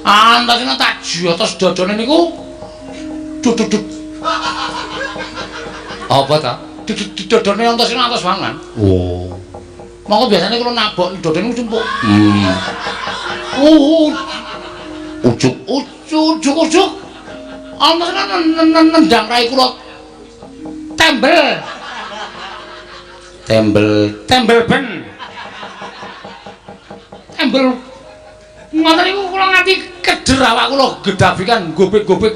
Antasena tak jotos dodone niku. Dududud. Apa ta? Dodone Antasena atos banget. Oh. Monggo biasane kula nabok dodone niku cempuk. Ujuk ujuk ujuk. Antasena nendang rai kula. Tembel. Tembel, tembel ben. Tembel. Ngoten niku kula nganti keder awak kula gedabikan gobek-gobek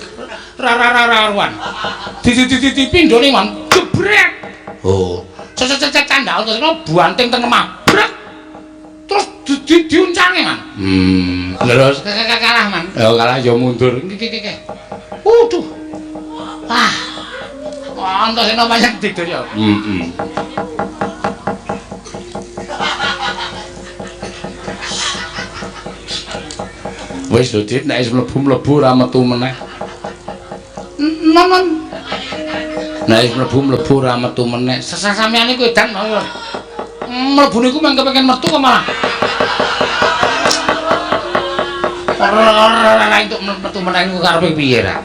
rararararuan. Di pindhone man gebrek. Oh. Cecececet candhak Antasena buanting teng lemah. Brek. Terus diuncange, Man. Lha kalah, Man. Ya kalah ya mundur. Iki. Waduh. Wah. Antasena pancen digdaya. Heeh. Wis lho, Dit, nek wis mlebu-mlebu ora metu meneh. Nonon. Nek wis mlebu-mlebu ora metu meneh. Sesampeyan iku edan mlebu niku mung kepengin metu kok malah. Ora entuk metu meneh niku karepe piye ra?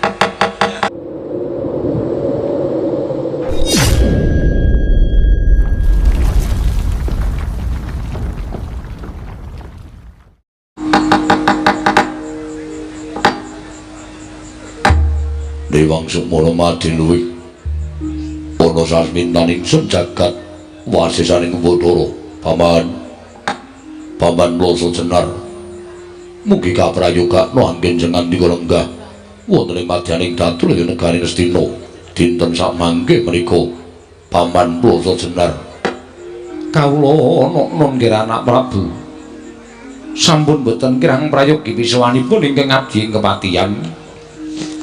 Dewang Sukmana Madin luwih ana sasmintan ingsun jagat wasisaning Bathara. Paman, Paman Mloso Jenar, mugi kaprayogakna anggen jengandika lenggah wonten ing madyaning datul ing negari Ngastina dinten samangke menika. Paman Mloso Jenar, kawula ana nggih anak Prabu sampun boten kirang prayogi pisuwanipun ingkang abdi ing kepatihan.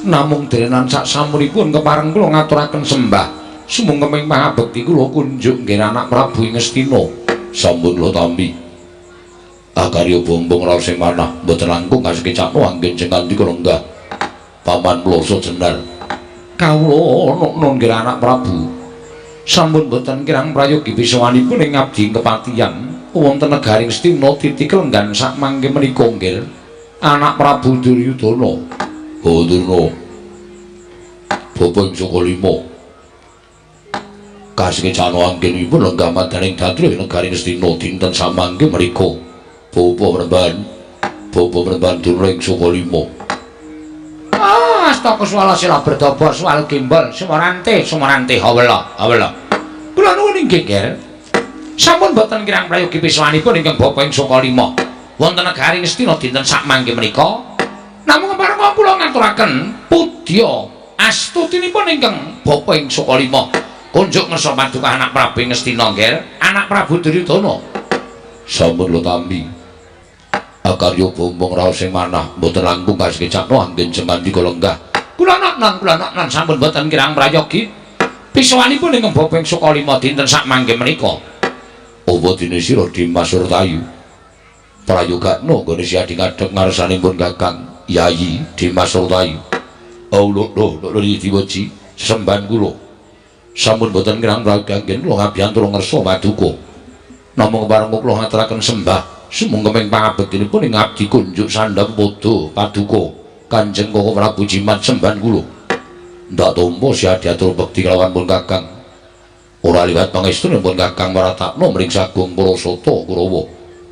Namung derenan sak samunipun kepareng kula ngaturaken sembah sumangga pangabekti kula kunjuk nggih anak Prabu ing Ngastina. Sampun kula tampi. Akarya bombong raos sing manah mboten langkung kasekecakno anggen jengandika lenggah. Paman Mloso Jenar, kawula ana nggih anak Prabu sampun boten kirang prayogi pisuwanipun ing abdi ing kepatihan wonten negari Ngastina titi kelenggan sak mangke menika nggih anak Prabu Duryudana. Oh Durna, bapa ing saka lima kasekecakno anggenipun lenggah madyaning datul ing negari Ngastina dinten samangke menika. Bapa Mremban, bapa Mremban Durna ing saka lima. Ah, astaka swala sila berdaba swal gimbal sumarante sumarante hawela hawela. Kula nuwun inggih ger. Sampun boten kirang prayogi pisuwanipun ingkang bapa ing saka lima wonten negari Ngastina dinten samangke menika. Namung kepareng kula ngaturaken pudya astutinipun ingkang bapa ing saka lima kunjuk ngersa paduka anak Prabu ing Ngastina nggih anak Prabu Duryudana. Sampun kula tampi. Akarya bombong raos sing manah mboten langkung kasekecakno anggen jengandika lenggah. Kula naknan kula naknan sampun boten kirang prayogi pisuwanipun ingkang bapa ing saka lima dinten sak mangke menika. Apa dene sira Dimas Surtayu prayogakno nggone siadi ngadhep ngarsanipun Kakang Yayi Dimas Surtayu. Oh lho lho lho diweji semban kula. Sampun boten kirang prayogi anggen kula ngabiyantura ngersa paduka. Namung kepareng kula ngaturaken sembah sumangga ing pangabektinipun ing abdi kunjuk sandhang padha paduka Kanjeng Koko Prabu Jimat semban kula. Ndak tampa siadi atur bekti kelawan pun Kakang. Ora liwat pangestunipun Kakang maratakno mring sagung para sata Kurawa.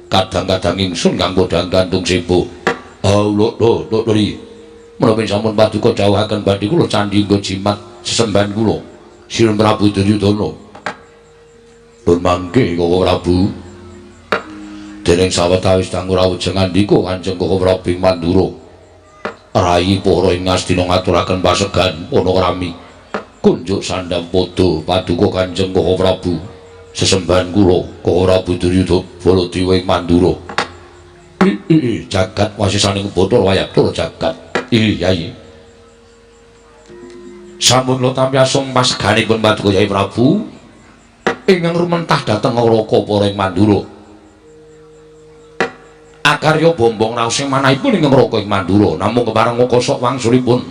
Kadang-kadang ingsun kang podhang gantung sebo. Oh lho lho lho lho. Menapa sampun paduka dawuhaken badhe kula candhi nggo jimat sesembahan kula. Sinuwun Prabu Duryudana. Pun mangke Koko Prabu. Dening sawetawis dangu rawuh jengandika Kanjeng Koko Prabu ing Mandura. Rayi para ing Ngastina ngaturaken pasegan panakrami. Kunjuk sandhang padha paduka Kanjeng Koko Prabu. Sesembahan kula Koko Prabu Duryudana Baladewa ing Mandura. Jagat wasisaning Bathara Wayabdara jagat. Yayi. Sampun kula tampi asung paseganipun paduka Yayi Prabu ingkang rumentah dhateng Raka para ing Mandura. Akarya bombong raos sing manahipun ingkang Raka ing Mandura namung kepareng kosok wangsulipun.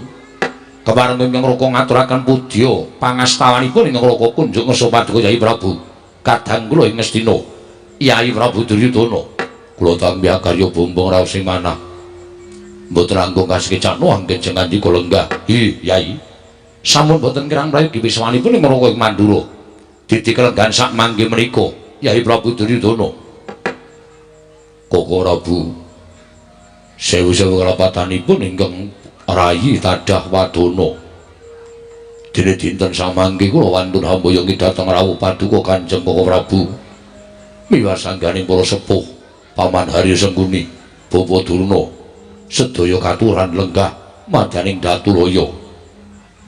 Kepareng ingkang Raka ngaturaken pudya pangastawanipun ingkang Raka kunjuk ngersa paduka Yayi Prabu. Kadang kula ing Ngastina Yayi Prabu Duryudana. Kula tampi akarya bombong raos sing manah. Mboten langkung kasekecakno anggen jengandika lenggah. Hi, Yai. Sampun boten kirang prayogi wiswanipun ing Raka ing Mandura. Didi kelenggahan sak mangke menika, Yai Prabu Duryudana. Koko Prabu. Sewu-sewu kalapatanipun ingkang rayi tadah wadana. Dene dinten samangke kula wantun hamboyongi dhateng rawuh paduka Kanjeng Koko Prabu. Miwah sangganing para sepuh, Paman Harya Sengkuni, Bapa Durna, sedaya katuran lenggah madyaning Datulaya.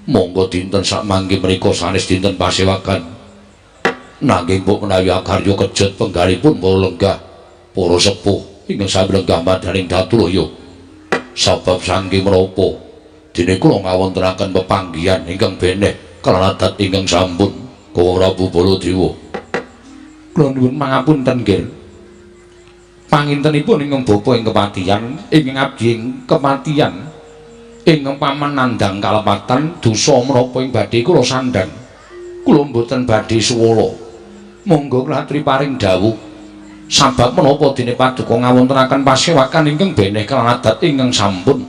Monggo dinten samangke menika sanes dinten pasewakan. Nanging mbok menawi akarya kejet penggalipun para lenggah, para sepuh ingkang sami lenggah madyaning Datulaya. Sabab saking menapa dene kula ngawontenaken pepanggihan ingkang beneh kalawan adat ingkang sampun Koko Prabu Baladewa. Kula nuwun pangapunten nggih. Pangintenipun ingkang bapa ing kepatihan, ingkang abdi ing kepatihan, ingkang paman nandhang kalepatan dosa menapa ing badhe kula sandhang. Kula mboten badhe suwala. Monggo klatri paring dawuh. Sabab menapa dene paduka ngawontenaken pasewakan ingkang beneh kalawan adat ingkang sampun.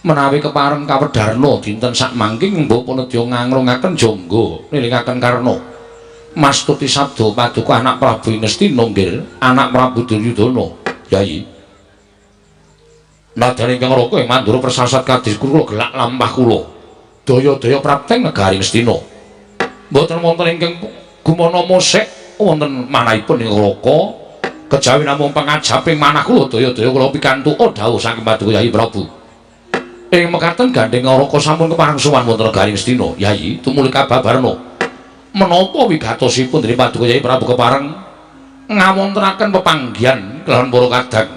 Menawi kepareng kawedharna dinten sakmangke bapa nedya nganglungaken jangga nilingaken karna. Mastuti sabda paduka anak Prabu Ngastina nggih, anak Prabu Duryudana. Yai. Nadyan ingkang Raka ing Mandura persasat kadis kula gelak lampah kula. Daya-daya prapteng negari Ngastina. Mboten wonten ingkang gumana mosek wonten manahipun ing Raka, kejawi namung pangajaping manah kula daya-daya kula pikantuk dawuh saking paduka Yai Prabu. Ing mekaten gandheng Raka sampun kepareng sowan wonten negari Ngastina. Yai tumuli kababarna. Menapa wigatosipun dening paduka Yai Prabu kepareng ngawontenaken pepanggihan kelawan para kadang.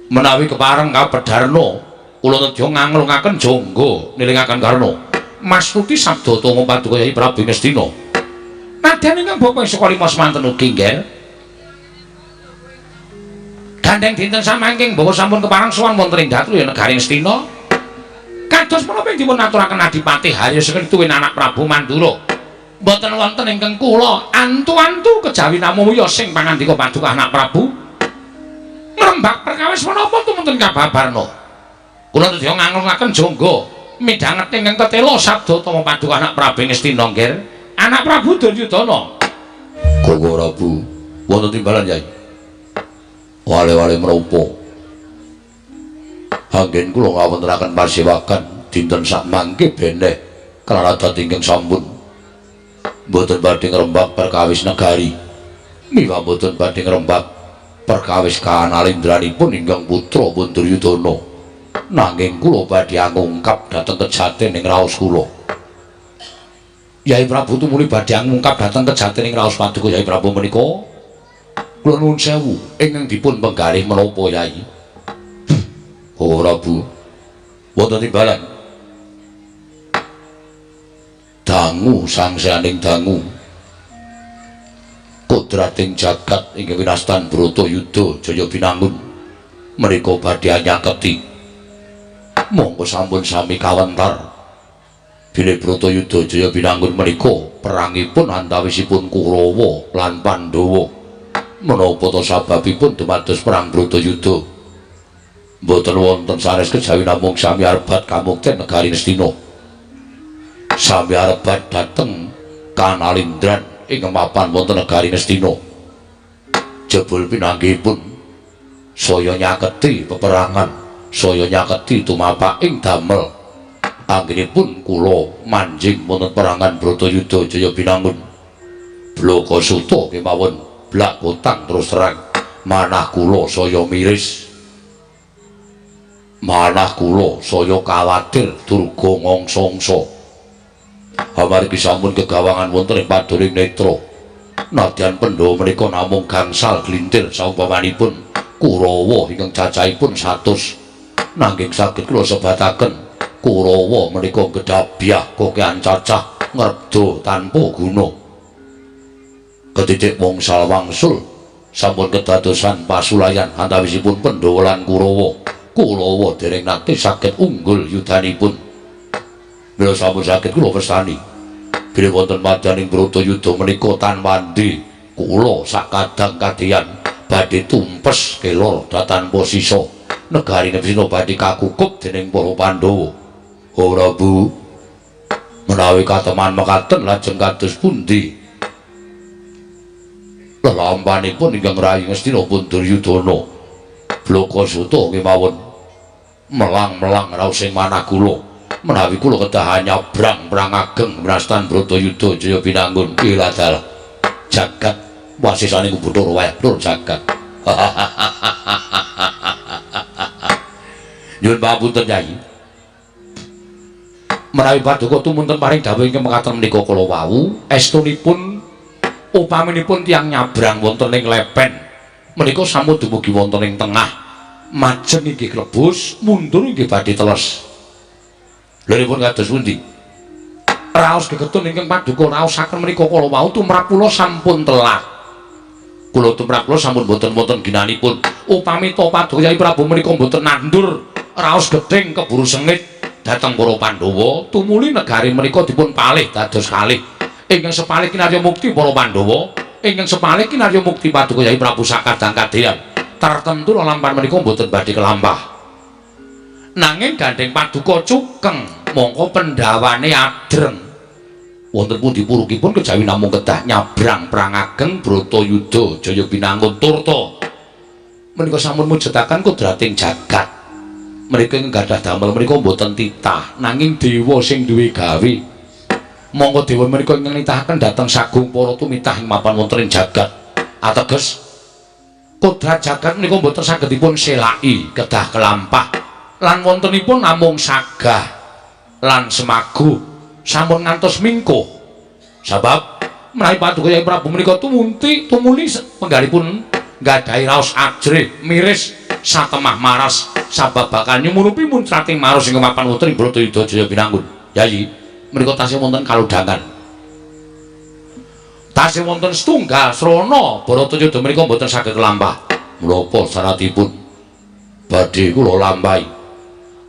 Menawi kepareng kapedharna kula nedya nganglungaken jangga nilingaken karna. Mastuti sabda tama paduka Yai Prabu Ngastina. Nadyan ingkang bapa ing saka lima semanten ugi nggih. Gandheng dinten samangking bapa sampun kepareng sowan wonten ing Datulaya negari Ngastina. Kados menapa ing dipun aturaken Adipati Harya Sengkuni tuwin anak Prabu Mandura. Mboten wonten ingkang kula antu-antu kejawi namung wiya sing pangandika paduka anak Prabu. Ngrembak perkawis menapa tumunten kababarna. Kula nedya nganglungaken jangga midhanget ingkang tetela sabda tama paduka anak Prabu Ngastina nggih. Anak Prabu Duryudana. Koko Prabu wonten timbalan Yai. Wale-wale menapa? Anggen kula ngawontenaken pasewakan dinten sakmangke beneh kalawan adat ingkang sampun. Mboten badhe ngrembak perkawis negari. Miwah mboten badhe ngrembak perkawis kanalindranipun ingkang putra pun Duryudana. Nanging kula badhe angungkap dhateng kejaten ing raos kula. Yai Prabu tumuli badhe angungkap dhateng kejaten ing raos paduka Yai Prabu menika. Kula nuwun sewu ingkang dipun penggalih menapa Yai? Koko Prabu wonten timbalan. Dangu sangsaning dangu. Kodrating jagat ingkang winastan Bratayuda Jaya Binangun menika badhe anyaketi. Monggo sampun sami kawentar. Bilih Bratayuda Jaya Binangun menika perangipun antawisipun Kurawa lan Pandhawa. Menapa ta sababipun dumados perang Bratayuda? Mboten wonten sanes kejawi namung sami arebat kamukten negari Ngastina. Sami arebat dhateng kanalindran ing mapan wonten negari Ngastina. Jebul pinanggihipun saya nyaketi peperangan, saya nyaketi tumapaking damel. Anggenipun kula manjing wonten perangan Bratayuda Jaya Binangun. Blaka suta kemawon blak kotang terus terang manah kula saya miris. Manah kula saya kawatir durga ngongso-ongso. Amargi sampun kegawangan wonten ing paduring netra. Nadyan Pandhawa menika namung gangsal glintir saumpamanipun Kurawa ingkang cacahipun 100. Nanging saged kula sebataken Kurawa menika gedhabyah kokehan cacah ngrebda tanpa guna. Ketitik wongsal wangsul sampun kedadosan pasulayan antawisipun Pandhawa lan Kurawa. Kurawa dereng nate saged unggul yudanipun. Mila sampun saged kula wastani bilih wonten madyaning Bratayuda menika tan wandi kula sakadang kadeyan badhe tumpes kelor tanpa sisa. Negari Ngastina badhe kakukup dening para Pandhawa. Oh Prabu, menawi kateman mekaten lajeng kados pundi? Lelampanipun ingkang rayi Ngastina pun Duryudana. Blaka Suta kemawon melang-melang raos ing manah kula. Menawi kula kedah nyabrang perang ageng mrastan Bratayuda Jaya Binangun. Iladal jagat wasisaning Bathara wayah lur jagat. Nyuwun pangapunten Kyai. Menawi paduka tumunten paring dawuh ingkang mekaten menika kala wau, estunipun upaminipun tiyang nyabrang wonten ing lepen menika sampun dumugi wonten ing tengah. Majeng inggih klebus, mundur inggih badhe teles. Lha kados pundi? Raos gegetun ingkang paduka raosaken menika kala wau tumrap kula sampun telah. Kula tumrap kula sampun boten wonten ginanipun. Upami ta paduka Kyai Prabu menika mboten nandur raos gething keburu sengit dhateng para Pandhawa, tumuli negari menika dipun palih dados kalih. Ingkang sepalih kinarya mukti para Pandhawa, ingkang sepalih kinarya mukti paduka Kyai Prabu sakadang kadeyan. Tartemtu lelampahan menika mboten badhe kelampah. Nanging gandheng paduka cukeng mongko pendhawane adreng. Wonten pundi purukipun kejawi namung kedah nyabrang perang ageng Bratayuda Jaya Binangun turta menika sampun mujudaken kodrating jagat. Mereka ingkang gadah damel menika mboten titah, nanging dewa sing duwe gawe. Mongko dewa menika ingkang nitahaken dhateng sagung para tumitah ing mapan wonten ing jagat. Ateges kodrat jagat menika mboten saged dipun selaki, kedah kelampah. Lan wontenipun namung sagah lan semagu sampun ngantos mingkuh. Sebab menawi paduka Kyai Prabu menika tumunti tumuli penggalipun nggadahi raos ajrih miris satemah maras sabab bakal nyumurupi muncrating maros ing mapan wonten ing Bratayuda Jaya Binangun. Yayi, menika tasih wonten kalodhangan. Tasih wonten setunggal srana Bharatayuda menika mboten saged kelampah. Menapa syaratipun badhe kula lampahi?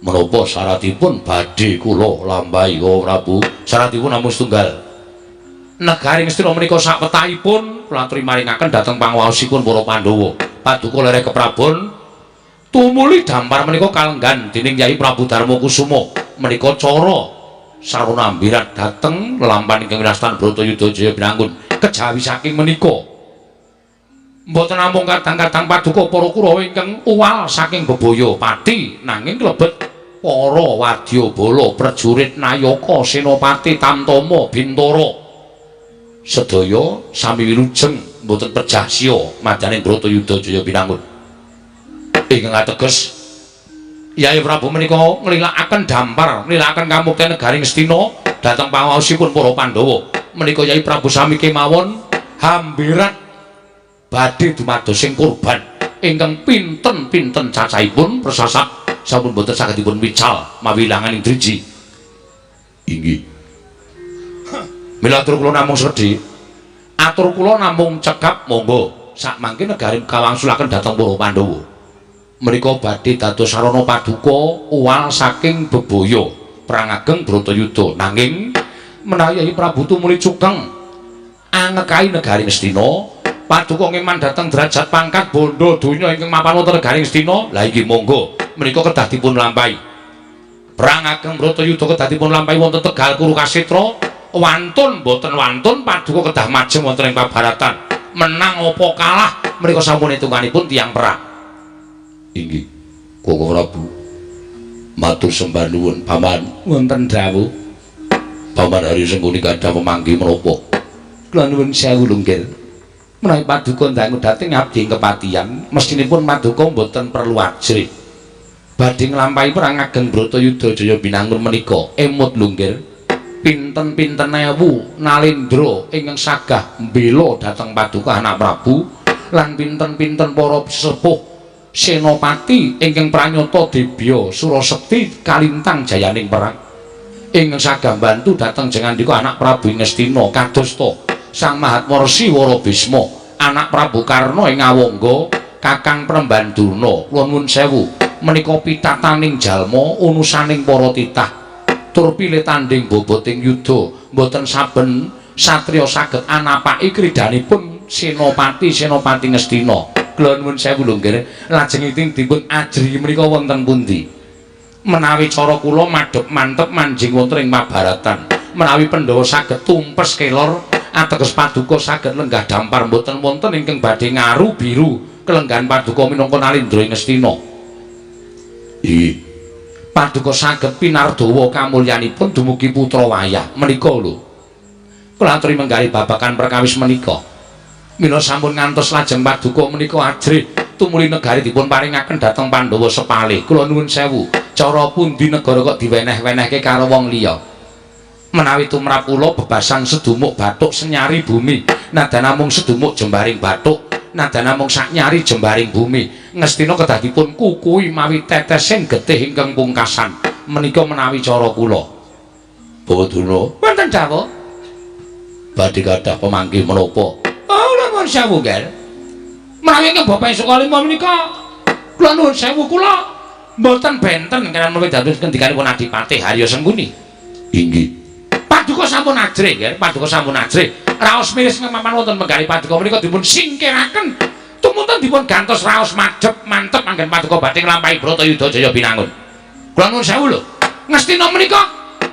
Menapa syaratipun badhe kula lampahi, oh Prabu? Syaratipun namung setunggal. Negari Ngastina menika sakpetahipun kula aturi maringaken dhateng panguwaosipun para Pandhawa. Paduka lereh keprabon tumuli dampar menika kalenggan dening Kyai Prabu Darma Kusuma. Menika cara sarana ambirat dhateng lelampahan ingkang winastan Bratayuda Jaya Binangun. Kejawi saking menika mboten namung kadang-kadang paduka para Kurawa ingkang uwal saking bebaya pati, nanging klebet para wadyabala, prajurit, nayaka, senopati, tamtama, bintara sedaya sami wilujeng mboten pejah siya madyaning Bratayuda Jaya Binangun. Ingkang ateges Kyai Prabu menika nglilakaken dampar, nglilakaken kamukten negari Ngastina dhateng panguwaosipun para Pandhawa. Menika Kyai Prabu sami kemawon hambirat badhe dumados sing kurban ingkang pinten-pinten cacahipun presasak sampun boten saged dipun wical mawi ilanganing driji. Inggih. Mila atur kula namung sedhi. Atur kula namung cekap monggo sakmangke negari kawangsulaken dhateng para Pandhawa. Menika badhe dados sarana paduka uwal saking bebaya perang ageng Bratayuda. Nanging menawi Kyai Prabu tumuli cukeng angekai negari Ngastina, paduka ngeman dhateng derajat pangkat bondo donya ingkang mapan wonten negari Ngastina, lha iki monggo menika kedah dipun lampahi. Perang ageng Bratayuda kedah dipun lampahi wonten Tegal Kurukasetra. Wantun boten wantun paduka kedah majeng wonten ing pabaratan. Menang apa kalah menika sampun hitunganipun tiyang perang. Inggih, Koko Prabu. Matur sembah nuwun, Paman. Wonten dawuh. Paman Hari Sengkuni gadah pemanggih menapa? Kula nuwun sewu lunggil. Menawi paduka ndangu dhateng abdi ing kepatihan, mestinipun paduka mboten perlu ajrih. Badhe nglampahi perang ageng Bratayuda Jaya Binangun menika emut lunggil. Pinten-pinten ewu nalendra ingkang sagah mbela dhateng paduka anak Prabu lan pinten-pinten para sesepuh senopati ingkang pranyata debya surasekti kalintang jayaning perang ingkang sagah mbantu dhateng jengandika anak Prabu ing Ngastina kadosta Sang Mahatma Resi Wara Bisma anak Prabu Karna ing Awangga Kakang Premban Durna. Kula nuwun sewu menika pitataning jalma unusaning para titah tur pilih tanding boboting yuda mboten saben satriya saged anapaki kridanipun senopati-senopati Ngastina. Kula nuwun sewu lho nggih. Lajeng dipun ajri menika wonten pundi? Menawi cara kula madhep mantep manjing wonten ing Mabaratan. Menawi Pandhawa saged tumpes kelor, ateges paduka saged lenggah dampar mboten wonten ingkang badhe ngaru biru kelenggahan paduka minangka Nalindra ing Ngastina. Inggih. Paduka saged pinardawa kamulyanipun dumugi putra wayah menika lho. Kula aturi menggali babagan perkawis menika. Mila sampun ngantos lajeng paduka menika ajrih tumuli negari dipun paringaken dhateng Pandhawa sepalih. Kula nuwun sewu, cara pundi negara kok diweneh-wenehke karo wong liya? Menawi tumrap kula bebasan sedumuk bathuk senyari bumi, nadan namung sedumuk jembaring bathuk, nadan namung saknyari jembaring bumi. Ngastina kedah dipun kukuhi mawi tetesing getih ingkang pungkasan. Menika menawi cara kula. Bawa Durna, Wonten dawuh. Badhe kathah pemanggih menapa? Oh, kula nuwun sewu, Ger. Menawi ingkang Bapak Sukalima menika kula nuwun sewu, kula mboten benten kaliyan menawi dados ngendikanipun Adipati Harya Sengkuni. Inggih. Paduka sampun ajrih, Ger. Paduka sampun ajrih. Raos miris ngemapan wonten menggali paduka menika dipun singkiraken. Tumunten dipun gantos raos madhep mantep anggen paduka badhe nglampahi Bratayuda Jaya Binangun. Kula nuwun sewu lho. Ngastina menika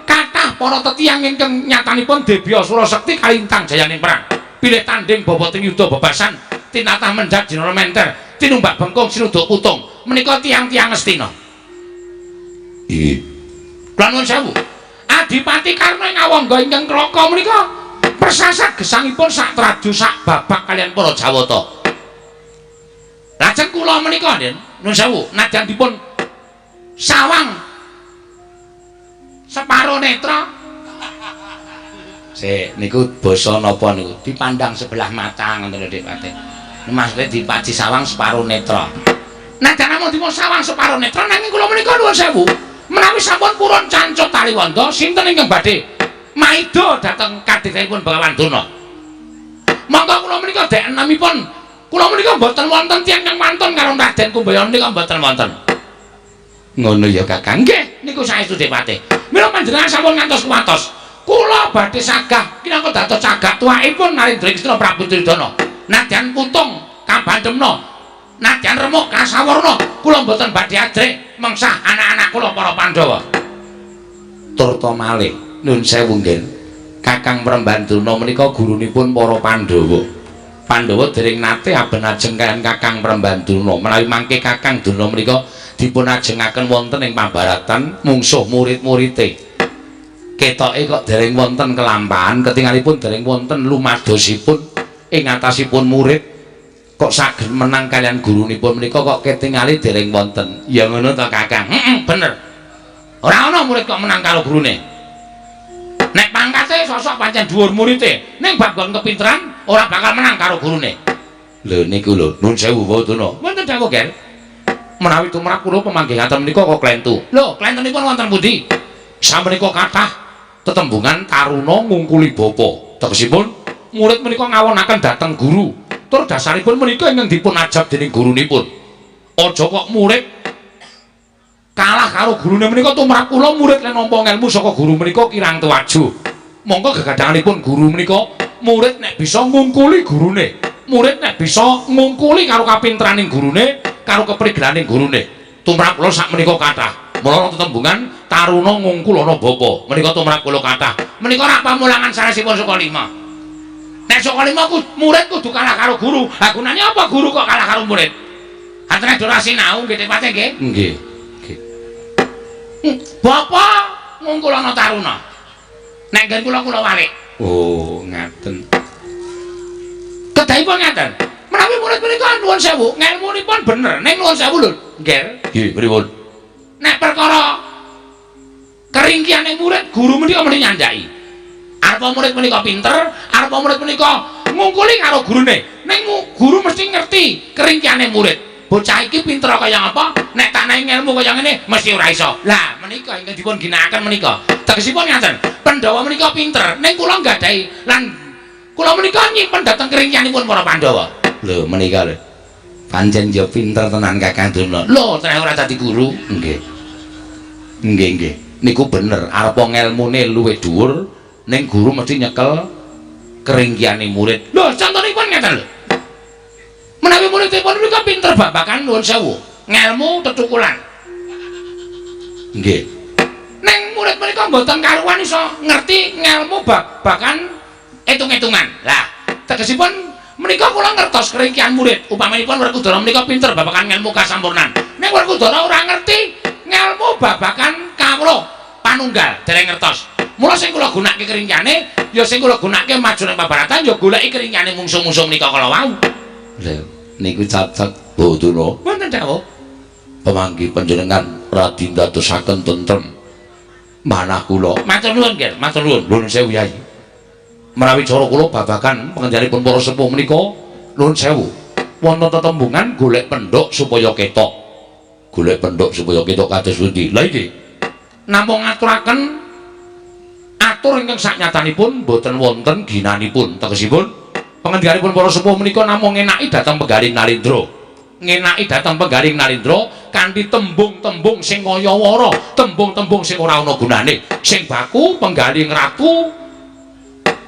kathah para tetiyang ingkang nyatanipun Debya Surasekti kalintang jayaning perang. Pilih tanding boboting yuda bebasan, tinatah mendhat jinara menter, tinumbak bengkung sinuduk putung. Menika tiyang-tiyang Ngastina. Inggih. Kula nuwun sewu. Adipati Karna ing awangga ingkang Klaka menika persasat gesangipun sak traju sak babak kaliyan para Jawata. Lajeng kula menika, Den, nuwun sewu, nadyan dipun sawang separo netra. Sik, niku basa napa niku? Dipandang sebelah mata ngoten lho, Dik Pati. Maksudnya dipaji sawang separo netra. Nadyan namung dipun sawang separo netra nanging kula menika nuwun sewu. Menawi sampun purun cancut taliwonda, sinten ingkang badhe maida dhateng kadhitipun Begawan Durna? Monggo kula menika dek enemipun kula menika mboten wonten tiyang kang wantun karo Raden Kumbayana menika mboten wonten. Ngono ya, Kakang. Nggih, niku saestu Dik Patih. Mila panjenengan sampun ngantos kuwatos. Kula badhe sagah kinangka dados cagak tuwakipun Narendra Krisna Prabu Duryudana. Nadyan putung kabandemna, nadyan remuk kasawarna, kula mboten badhe ajrih mengsah anak-anak kula para Pandhawa. Turta malih nun sewu nggih. Kakang Prembandurna menika gurunipun para Pandhawa. Pandhawa dereng nate aben ajeng kaliyan Kakang Prembandurna. Menawi mangke Kakang Durna menika dipun ajengaken wonten ing pambaratan mungsuh murid-murite. Ketoke kok dereng wonten kelampahan, ketingalipun dereng wonten lumadosipun ing atasipun murid kok saged menang kaliyan gurunipun menika kok ketingali dereng wonten. Ya ngono to, Kakang? Heeh, bener. Ora ana murid kok menang karo gurune. Nek pangkate sosok pancen dhuwur murite, ning bab nggon kepinteran ora bakal menang karo gurune. Lho niku lho, nun sewu Bawa. Wonten dawuh, Ger. Menawi tumrap kula pemanggih ngaten menika kok klentu. Lho, klentenipun wonten pundi? Samenika kathah tetembungan taruna ngungkuli bapa. Tegesipun murid menika ngawonaken dhateng guru. Tur dasaripun menika ingkang dipun ajab dening gurunipun. Aja kok murid kalah karo gurune menika tumrap kula murid len nampa ngelmu saka guru menika kirang tuwaju. Monggo gegadhanganipun guru menika murid nek bisa ngungkuli gurune. Murid nek bisa ngungkuli karo kapinteraning gurune, karo keprigelanning gurune. Tumrap kula sak menika kathah. Mula tetembungan taruna ngungkul ana bapa. Menika tumrap kula kathah. Menika rak pamulangan sanesipun Sukalima. Nek Sukalima ku murid kudu kalah karo guru. Ha gunane apa guru kok kalah karo murid? Atene ora sinau nggih Pate nggih? Nggih. Nggih. Bapa ngungkul ana taruna. Nek nggen kula kula walik. Oh, ngaten. Kedahipun ngaten. Menawi murid menika nuwun sewu, ngelmunipun bener. Ning nuwun sewu lho, Ngger. Nggih, pripun? Nek perkara keringkiane murid, guru menika mesti nyandhaki. Arepa murid menika pinter, arepa murid menika ngungkuli karo gurune. Ning guru mesti ngerti keringkiane murid. Bocah iki pinter kaya apa? Nek tak naik ngelmu kaya ngene mesti ora iso. Lah, menika ingkang dipun ginakaken menika. Tegesipun ngaten, Pandhawa menika pinter, ning kula nggadahi lan kula menika nyimpen dhateng keringkianipun para Pandhawa. Lho, menika lho. Pancen ya pinter tenan Kakang Durna. Lho, tenan ora dadi guru. Nggih. Nggih, nggih. Niku bener, arepa ngelmune luwih dhuwur, ning guru mesti nyekel keringkiane murid. Lho, contonipun ngeten lho. Menawi muridipun menika pinter babagan nuwun sewu, ngelmu tetukulan. Nggih. Ning murid menika mboten karuan iso ngerti ngelmu babagan etung-etungan. Lah, tegesipun menika kula ngertos keringkian murid. Upamanipun Werkudara menika pinter babagan ngelmu kasampurnan. Ning Werkudara ora ngerti ngelmu babagan kawruh panunggal, dereng ngertos. Mula sing kula gunakake keringkiane, ya sing kula gunakake maju ning pabaratan ya goleki keringkiane mungsuh-mungsuh menika kala wau. Lha niku cocok Durna. Wonten dawuh. Pemanggi panjenengan radi ndadosaken tentrem manah kula. Matur nuwun, Nggih, matur nuwun. Nuwun sewu Yai. Menawi cara kula babagan pengendhanipun para sepuh menika nuwun sewu. Wonten tetembungan golek pendhok supaya ketok. Golek pendhok supaya ketok kados pundi? Lha iki namung ngaturaken atur ingkang saknyatanipun boten wonten ginanipun. Tegesipun pengendhanipun para sepuh menika namung ngenaki dhateng Penggaling Narendra. Ngenaki dhateng Penggaling Narendra kanthi tembung-tembung sing kaya wara, tembung-tembung sing ora ana gunane. Sing baku Penggaling Ratu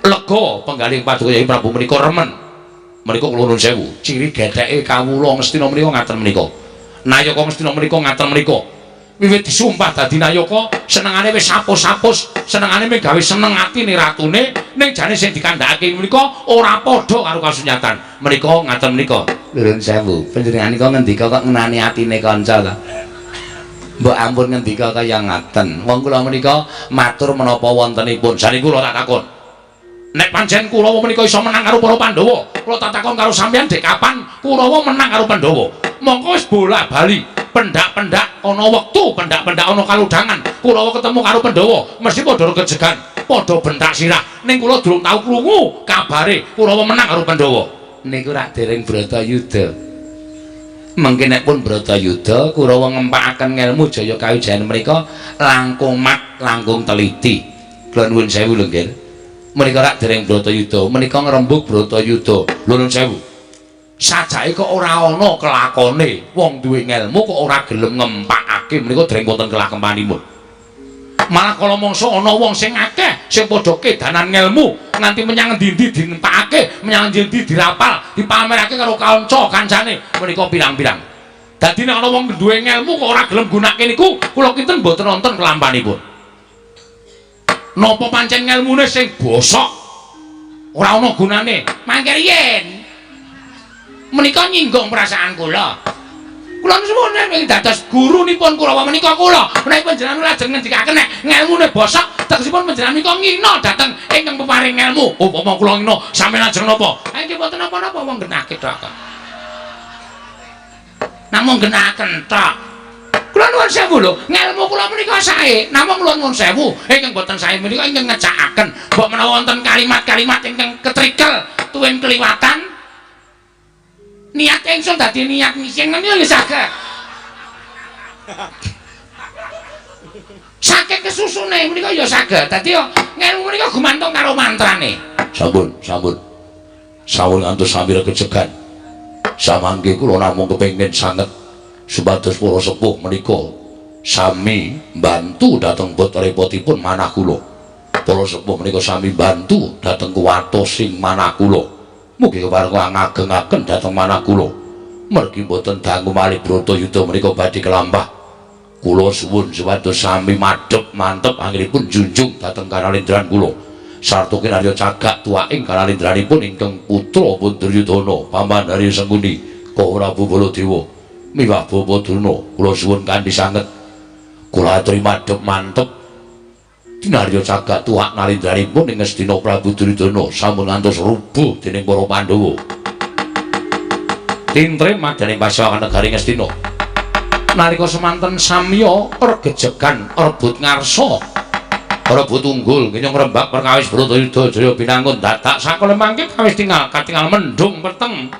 lega, Penggaling Paduka Yai Prabu menika remen. Menika kula nuwun sewu, ciri getheke kawula Ngastina menika ngaten menika. Nayaka Ngastina menika ngaten menika. Wiwit disumpah dadi nayaka, senengane wis sapus-sapus, senengane mung gawe seneng atine ratune, ning jane sing dikandhakake menika ora padha karo kasunyatan. Menika ngaten menika. Nuwun sewu, panjenengan nika ngendika kok ngenani atine kanca ta? Mbok ampun ngendika kaya ngaten. Wong kula menika matur menapa wontenipun. Jane kula tak takon. Nek pancen Kurawa menika iso menang karo para Pandhawa, kula tak takon karo sampeyan dek kapan Kurawa menang karo Pandhawa? Mongko wis bola-bali, pendak-pendak ana wektu, pendak-pendak ana kaludhangan. Kurawa ketemu karo Pandhawa, mesti padha regejegan, padha bentak sirah. Ning kula durung tau krungu kabare Kurawa menang karo Pandhawa. Niku rak dereng Bratayuda. Mengke nek pun Bratayuda, Kurawa ngempakaken ngelmu jaya kawijayan menika langkung mat, langkung teliti. Kula nuwun sewu lho nggih. Menika rak dereng Bratayuda, menika ngrembug Bratayuda. Lho nuwun sewu. Sajake kok ora ana kelakone, wong duwe ngelmu kok ora gelem ngempakake menika dereng wonten kelakempanipun. Malah kala mangsa ana wong sing akeh sing padha kedanan ngelmu nganti menyang endi-endi dinempakake, menyang endi-endi dirapal, dipamerake karo kanca kancane menika pirang-pirang. Dadi nek ana wong duwe ngelmu kok ora gelem gunakake niku, kula kinten mboten wonten kelampanipun. Napa pancen ngelmune sing bosok ora ana gunane? Mangke riyen menika nyinggung perasaan kula. Kula nuwun ing dados gurunipun Kurawa menika kula. Menawi panjenengan lajeng ngendikaken nek ngelmune bosok, tegesipun panjenengan menika ngina dhateng ingkang peparing ngelmu. Upama kula ngina, sampeyan lajeng napa? Ha iki mboten napa-napa wong genahke tok. Namung genahaken tok. Kula nuwun sewu lho, ngelmu kula menika sae. Namung kula nuwun sewu ingkang boten sae menika ingkang ngecakaken. Mbok menawa wonten kalimat-kalimat ingkang ketrikel tuwin keliwatan. Niat ingsun dadi niat ngising ngene ya saged. Saking kesusune menika ya saged. Dadi ya ngelmu menika gumantung karo mantrane. Sampun, sampun. Sampun ngantos sami regejegan. Samangke kula namung kepengin sanget supados para sepuh menika sami mbantu dhateng bot repotipun manah kula. Para sepuh menika sami mbantu dhateng kuwatosing manah kula. Mugi kepareng ngagengaken dhateng manah kula. Mergi mboten dangu malih Bratayuda menika badhe kelampah. Kula suwun supados sami madhep mantep anggenipun junjung dhateng kanalendran kula. Sarta kinarya cagak tuwaking kanalendranipun ingkang putra pun Duryudana, Paman Arya Sengkuni, Prabu Baladewa, miwah Bapa Durna. Kula suwun kanthi sanget. Kula aturi madhep mantep kinarya cagak tuwak nalendranipun ing Ngastina Prabu Duryudana sampun ngantos rubuh dening para Pandhawa. Tintrem madyaning pasawakan negari Ngastina. Nalika semanten samya regejegan rebut ngarsa, rebut unggul ngenyong rembak perkawis Bratayuda jaya binangun dadak sakala mangke kawis tinggal katingal mendung peteng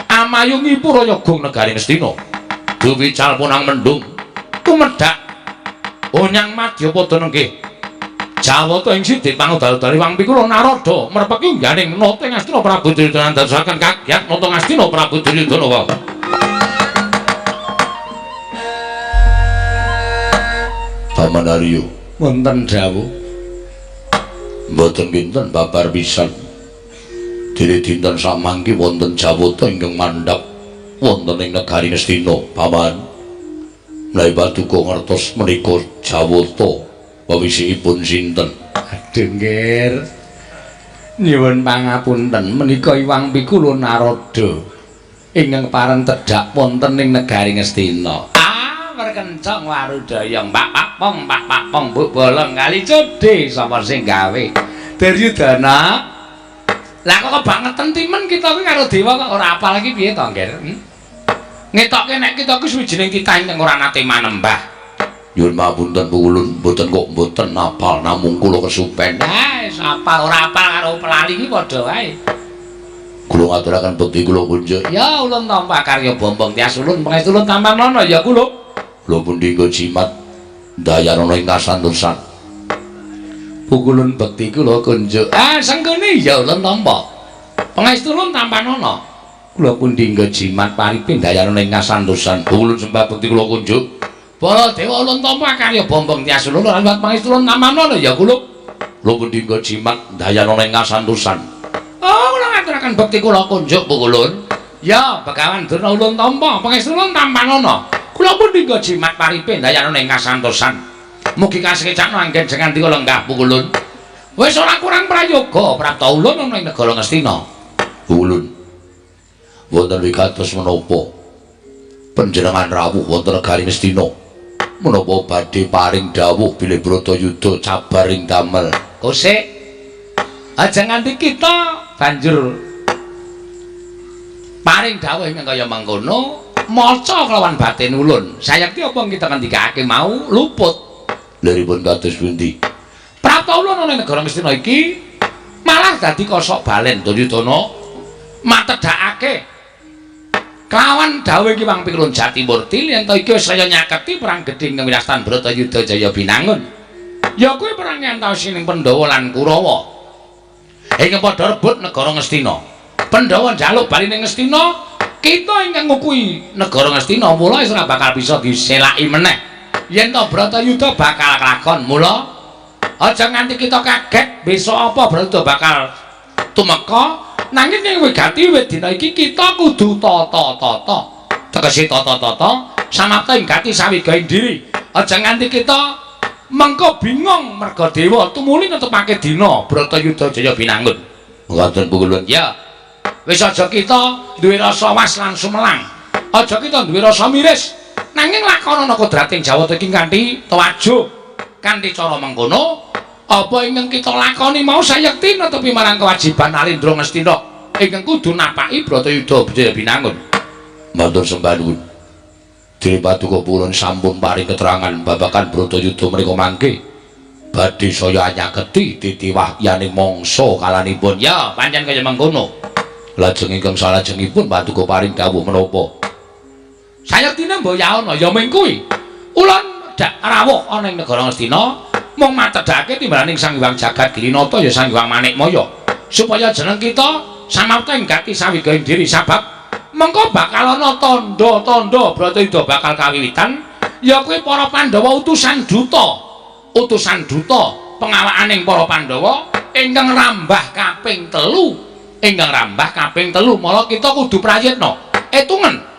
amayungi puraya gung negari Ngastina. Duwi calpunang mendung tumedhak onyang madya padha nenggih. Jawata ing sidit pangudal-udale wang pikula Narada merpeki ungganing nata Ngastina Prabu Duryudana ndadosaken kagyat nata Ngastina Prabu Duryudana wae. Paman Arya wonten dawuh mboten kinten babar pisan. Dene dinten samangke wonten Jawata ingkang mandhap wonten ing negari Ngastina, Paman. Menawi paduka ngertos menika Jawata wewisikipun sinten? Aduh, Nggir. Nyuwun pangapunten, menika Iwang Pikula Narada ingkang pareng tedhak wonten ing negari Ngastina. Ah, perkencong warudaya, Mbak Pak Pong, Pak Pak Pong, Buk Bolong kali codhe sapa sing gawe? Duryudana. Lah kok kebangetan timen kita kuwi karo dewa kok ora apal iki piye to, Nggir? Ngetokke nek kita kuwi suwijining titah ingkang ora nate manembah. Nyuwun pangapunten Pukulun, mboten kok mboten apal namung kula kesupen. Nah, wis apal ora apal karo pelali iki padha wae. Kula ngaturaken bekti kula kunjuk. Ya ulun tampa karya Bombong Tias ulun pangestu ulun tampanana ya kula. Kula pundi nggo jimat dayanana ing kasantosan. Pukulun bekti kula kunjuk. Ah, sengkene ya ulun tampa. Pangestu ulun tampanana. Kula pundi nggo jimat paripin dayanana ing kasantosan. Pukulun sembah bekti kula kunjuk. Baladewa ulun tampa karya Bombong Tias ulun ora liwat pangestu ulun tampanana ya kula. Kula pundi nggo jimat dayanana ing kasantosan. Oh, kula ngaturaken bekti kula kunjuk Pukulun. Ya, Begawan Durna ulun tampa pangestu ulun tampanana. Kula pundi nggo jimat paripin dayanana ing kasantosan. Mugi kasekecakno anggen jenengan dika lenggah Pukulun. Wis ora kurang prayoga prapta ulun ana ing negara Ngastina. Pukulun. Wonten wigatos menapa panjenengan rawuh wonten negari Ngastina? Menapa badhe paring dawuh bilih Bratayuda cabar ing damel? Kosek. Aja nganti kita banjur paring dawuh ingkang kaya mangkono, maca kelawan batin ulun. Sayekti apa kita ngendikake mau luput. Liripun kados pundi? Prapta ulun ana ing negara Ngastina iki malah dadi kosok balen Duryudana matedhakake kelawan dawuh Ki Wang Pikulun Jatimurti yen to iki wis saya nyaketi perang gedhe ing Winastan Bratayuda Jaya Binangun. Ya kuwi perang antawis Pandhawa lan Kurawa. Ingkang padha rebut negara Ngastina. Pandhawa njaluk bali ning Ngastina, kita ingkang ngukui negara Ngastina mula wis ora bakal bisa diselaki meneh. Yen to Bratayuda bakal kelakon, mula aja nganti kita kaget besok apa Bratayuda bakal tumeka, nanging ing wigati wit dina iki kita kudu tata-tata. Tegese tata-tata samapta ing gati sawigaing diri. Aja nganti kita mengko bingung merga dewa tumuli netepake dina Bratayuda Jaya Binangun. Ngoten Pukulun. Ya. Wis aja kita duwe rasa was lan sumelang. Aja kita duwe rasa miris. Nanging lakonana kodrating Jawata iki kanthi tewajuh, kanthi cara mengkono, apa ingkang kita lakoni mau sayekti netepi marang kewajiban Alindra Ngastina ingkang kudu napaki Bratayuda Jaya Binangun. Matur sembah nuwun. Dene paduka Pukulun sampun paring keterangan babagan Bratayuda menika mangke badhe saya nyaketi titi wahyaning mangsa kalanipun. Ya, pancen kaya mengkono. Lajeng ingkang salajengipun paduka paring dawuh menapa? Sayektine mboyaana ya ming kuwi. Ulun dak rawuh ana ing negara Ngastina mung matedhake timbalaning Sang Hyang Jagat Girinata ya Sang Hyang Manikmaya supaya jeneng kita samapta ing gati sawigaing diri sabab mengko bakal ana tandha-tandha Bratayuda bakal kawiwitan ya kuwi para Pandhawa utusan duta. Utusan duta pengawakaning para Pandhawa ingkang rambah kaping telu. Ingkang rambah kaping telu mala kita kudu prayitna. Etungen.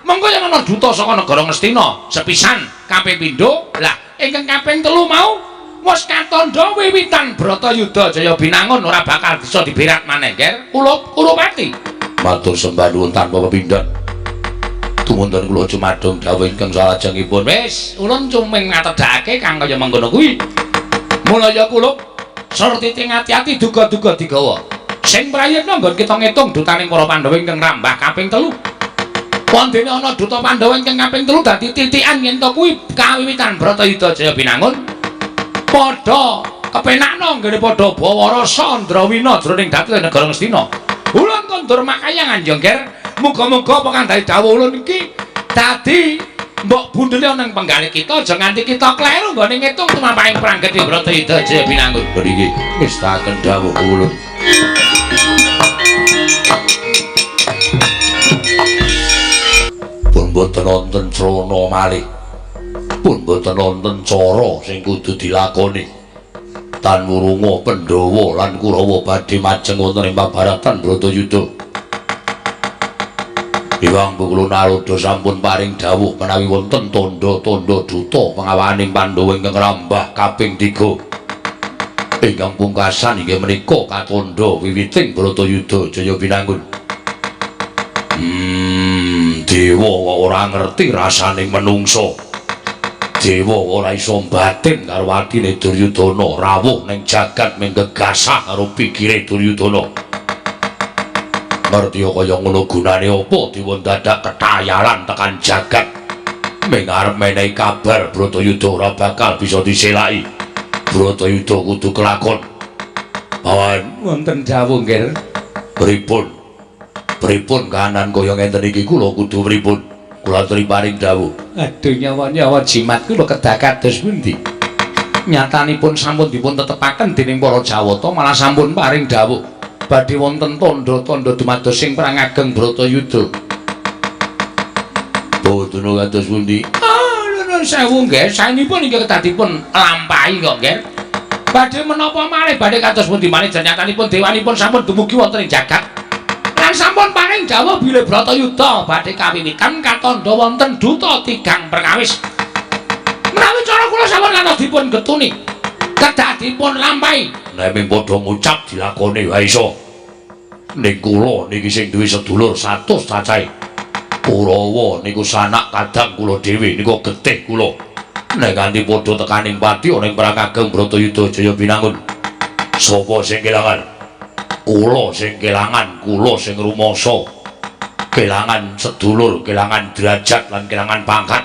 Mengko yen ana duta saka negara Ngastina sepisan kaping pindho, lah ingkang kaping telu mau wis katandha wiwitan Bratayuda Jaya Binangun ora bakal bisa diberat maneh, Ger. Kula Kurupati. Matur sembah nuwun tanpa pepindhan. Tumunten kula cumadung dawuh ingkang salajengipun. Wis, ulun cuming ngatedhake kang kaya mengkono kuwi. Mula ya kula surtiti ati-ati duga-duga digawa. Sing prayitna nggon kita ngitung dutaning para Pandhawa ingkang rambah kaping telu. Wondene ana duta Pandhawa ingkang kaping telu dadi titikan yen to kuwi kawiwitan Bratayuda Jaya Binangun. Padha kepenakno nggone padha bawa rasa ndrawina jroning dhateng negara Ngastina. Ulun kondur makayangan ya, Nger. Muga-muga apa kang dadi dawuh ulun iki dadi mbok bundele ana ing penggalih kita aja nganti kita kleru nggone ngitung tumampahing perang gedhe Bratayuda Jaya Binangun. Niki ngestaken dawuh ulun. Pun boten wonten srana malih. Pun boten wonten cara sing kudu dilakoni. Tan wurunga Pandhawa lan Kurawa badhe majeng wonten ing pabaratan Bratayuda. Iwang Bukula Narada sampun paring dawuh menawi wonten tandha-tandha duta pengawaning Pandhawa ingkang rambah kaping 3. Ingkang pungkasan inggih menika katandha wiwiting Bratayuda Jaya Binangun. Dewa ora ngerti rasaning menungsa. Dewa ora iso mbatin karo atine Duryudana, rawuh ning jagat mung gegasah karo pikire Duryudana. Ngerti kaya ngono gunane apa dewa dadak ketayalan tekan jagat mung arep menehi kabar Bratayuda ora bakal bisa diselaki. Bratayuda kudu kelakon. Pawan wonten dawuh nggih. Pripun? Pripun kahanan kaya ngenten iki kula kudu pripun? Kula aturi paring dawuh. Aduh nyawa-nyawa jimat kula kedah kados pundi? Nyatanipun sampun dipun tetepaken dening para Jawata malah sampun paring dawuh badhe wonten tandha-tandha dumados sing perang ageng Bratayuda. Boten kados pundi? Ah, nuwun sewu nggih, saenipun inggih kedah dipun lampahi kok nggih. Badhe menapa malih badhe kados pundi malih nyatanipun dewanipun sampun dumugi wonten ing jagat. Lan sampun paring dawuh bilih Bratayuda badhe kawiwitan katandha wonten duta tigang perkawis. Menawi cara kula sampun ngantos dipun getuni, kedah dipun lampahi. Nek mung padha ngucap dilakoni wae iso. Ning kula niki sing duwe sedulur 100 cacahe. Kurawa niku sanak kadang kula dhewe niku getih kula. Nek nganti padha tekaning pati ana ing perang ageng Bratayuda Jaya Binangun. Sapa sing kelangan? Kula sing kelangan, kula sing rumangsa. Kelangan sedulur, kelangan derajat lan kelangan pangkat.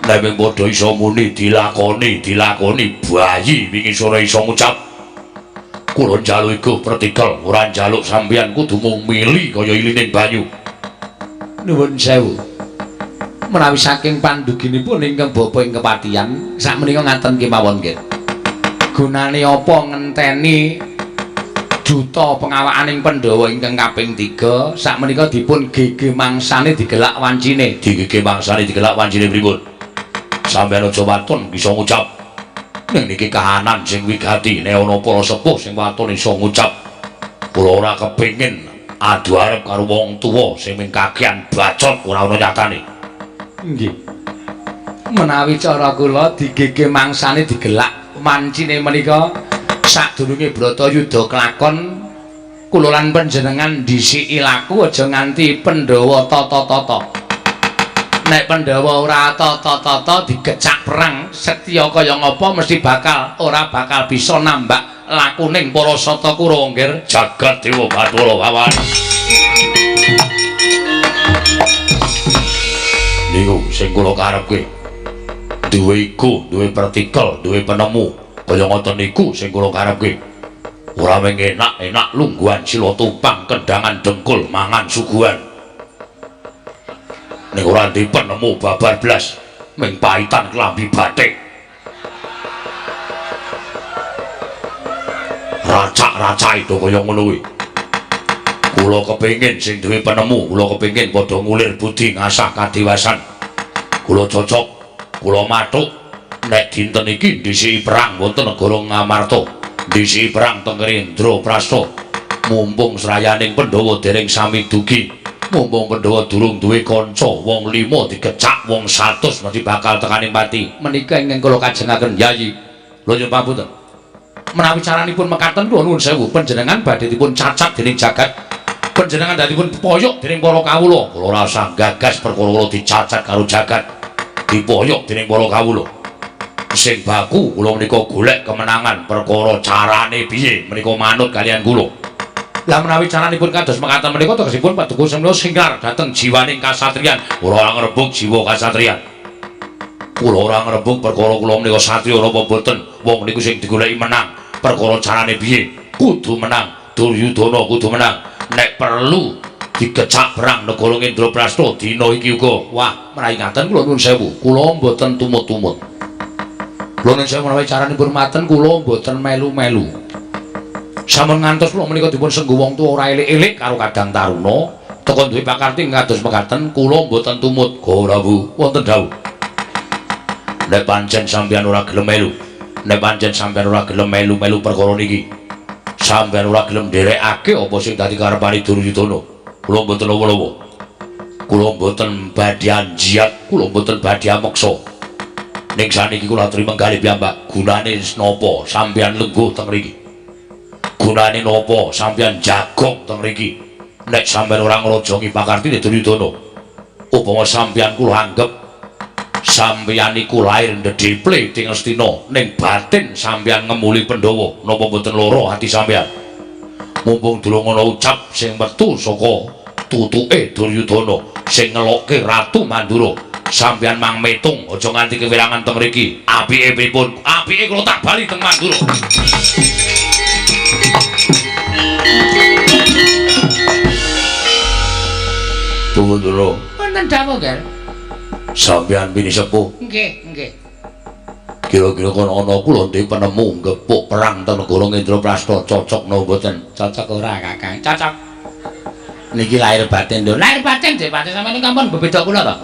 Nek mung padha iso muni dilakoni, dilakoni bayi wingi sore iso ngucap. Kula njaluk iku pertikel, ora njaluk sampeyan kudu mung mili kaya ilining banyu. Nuwun sewu. Menawi saking panduginipun ingkang bapa ing kepatihan, sakmenika ngaten kemawon nggih. Gunane apa ngenteni duta pengawakaning Pandhawa ingkang kaping 3 sakmenika dipun gege mangsane digelak wancine. Digege mangsane digelak wancine pripun? Sampeyan aja waton bisa ngucap. Ning niki kahanan sing wigati, nek ana para sepuh sing waton iso ngucap. Kula ora kepengin adu arep karo wong tuwa sing mung kakean bacot ora ana nyatane. Nggih. Menawi cara kula digege mangsane digelak wancine menika sadurunge Bratayuda kelakon kula lan panjenengan dhisiki laku aja nganti Pandhawa tata-tata. Nek Pandhawa ora tata-tata digecak perang setya kaya ngapa mesti bakal ora bakal bisa nambak lakuning para sata Kurawa nggih. Jagat Dewa Bathara Wawan. Niku sing kula karepke. Duwe iku, duwe pertikel, duwe penemu. Kaya ngoten niku sing kula karepke. Ora mung enak-enak lungguhan sila tumpang kendangan dengkul mangan suguhan. Ning ora ndek penemu babar blas mung paitan klambi batik. Racak-racake do kaya ngono kuwi. Kula kepengin sing duwe penemu, kula kepengin padha ngulir budi ngasah kadewasan. Kula cocok, kula mathuk nek dinten iki dhisiki perang wonten negara Ngamarta, dhisiki perang teng Indraprasta. Mumpung srayaning Pandhawa dereng sami dugi, mumpung Pandhawa durung duwe kanca, wong 5 digecak wong 100 mesti bakal tekaning pati. Menika ingkang kula kajengaken Yayi. Lho nyuwun pangapunten. Menawi caranipun mekaten kula nuwun sewu, panjenengan badhe dipun cacat dening jagat. Panjenengan dadipun poyok dening para kawula. Kula ora usah gagas perkara kula dicacat karo jagat, dipoyok dening para kawula. Sing baku kula menika golek kemenangan, perkara carane piye menika manut kalian kula. Lah menawi caranipun kados mekaten menika tegesipun paduka semana singlar dhateng jiwaning kasatriyan. Kula ora ngrebug jiwa kasatriyan. Kula ora ngrebug perkara kula menika satriya napa boten. Wong niku sing digoleki menang, perkara carane piye kudu menang. Duryudana kudu menang. Nek perlu digecak perang negara Indraprasta dina iki uga. Wah, menawi ngaten kula nuwun sewu, kula mboten tumut-tumut. Kula nuwun sewu menawi caranipun maten kula mboten melu-melu. Sampun ngantos kula menika dipun sengguh wong tuwa ora elik-elik karo Kadang Taruna, teka duwe pakarti ngados mekaten kula mboten tumut. Prabu, wonten dawuh. Nek pancen sampeyan ora gelem melu, Nek pancen sampeyan ora gelem melu-melu perkara niki, sampeyan ora gelem nderekake apa sing dadi karepane Duryudana, kula mboten lawa-lawa. Kula mboten badhe anjiat, kula mboten badhe ameksa. Ning saniki kula aturi menggalih piyambak, gunane napa sampeyan lengguh teng mriki? Gunane napa sampeyan jagong teng mriki? Nek sampeyan ora ngrajangi pakartine Duryudana, upama sampeyan kula anggep sampeyan iku lair ndedheple ing Astina, ning batin sampeyan ngemuli Pandhawa, napa mboten lara ati sampeyan? Mumpung durung ana ucap sing metu saka tutuke Duryudana sing ngelokke Ratu Mandura, sampeyan mang metung aja nganti kewirangan teng mriki. Apike pripun? Apike kula tak bali teng Mandura. Duryudana, wonten dawuh, Ger. Sampeyan pini sepuh. Nggih, nggih. Kira-kira kon ana kula ndek penemu gepuk perang teng negara Indraprasta, cocok napa mboten? Cocok ora, Kakang? Cocok. Niki lahir batin lho. Lahir batin dhewe batin sampeyan niku ampun bebeda kula to.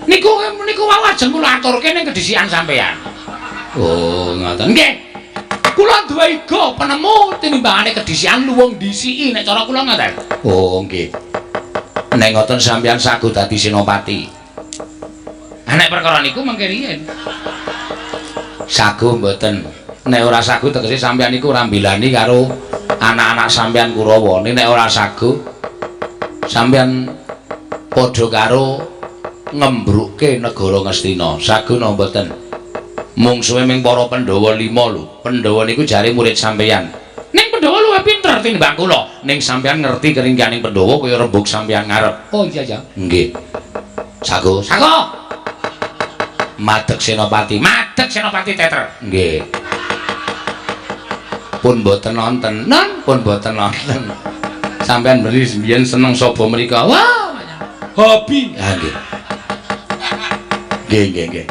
Niku niku wau ajeng kula aturke ning kedhisikan sampeyan. Oh, ngoten. Nggih. Kula duwe iga penemu tinimbangane kedhisikan luwung dhisiki nek cara kula ngoten. Oh, nggih. Nek ngoten sampeyan sagu dadi senopati. Nek perkara niku mengke riyen. Sagu mboten. Nek ora sagu tegese sampeyan niku ora mbilani karo anak-anak sampeyan Kurawa. Nek ora sagu sampeyan padha karo ngembrukke negara Ngastina. Sagu napa mboten? Mungsuhe ming para Pandhawa 5 lho. Pandhawa niku jare murid sampeyan. Ning Pandhawa luwih pinter tinimbang kula. Ning sampeyan ngerti keringkianing Pandhawa kaya rembug sampeyan ngarep. Oh iya ya. Nggih. Sagu. Sagu. Madeg Senopati. Madeg Senopati teter. Nggih. Pun mboten nonton. Non, pun mboten nonton. Sampeyan beri mbiyen seneng saba mriko. Wah, hobi. Ha nggih. Nggih, nggih, nggih.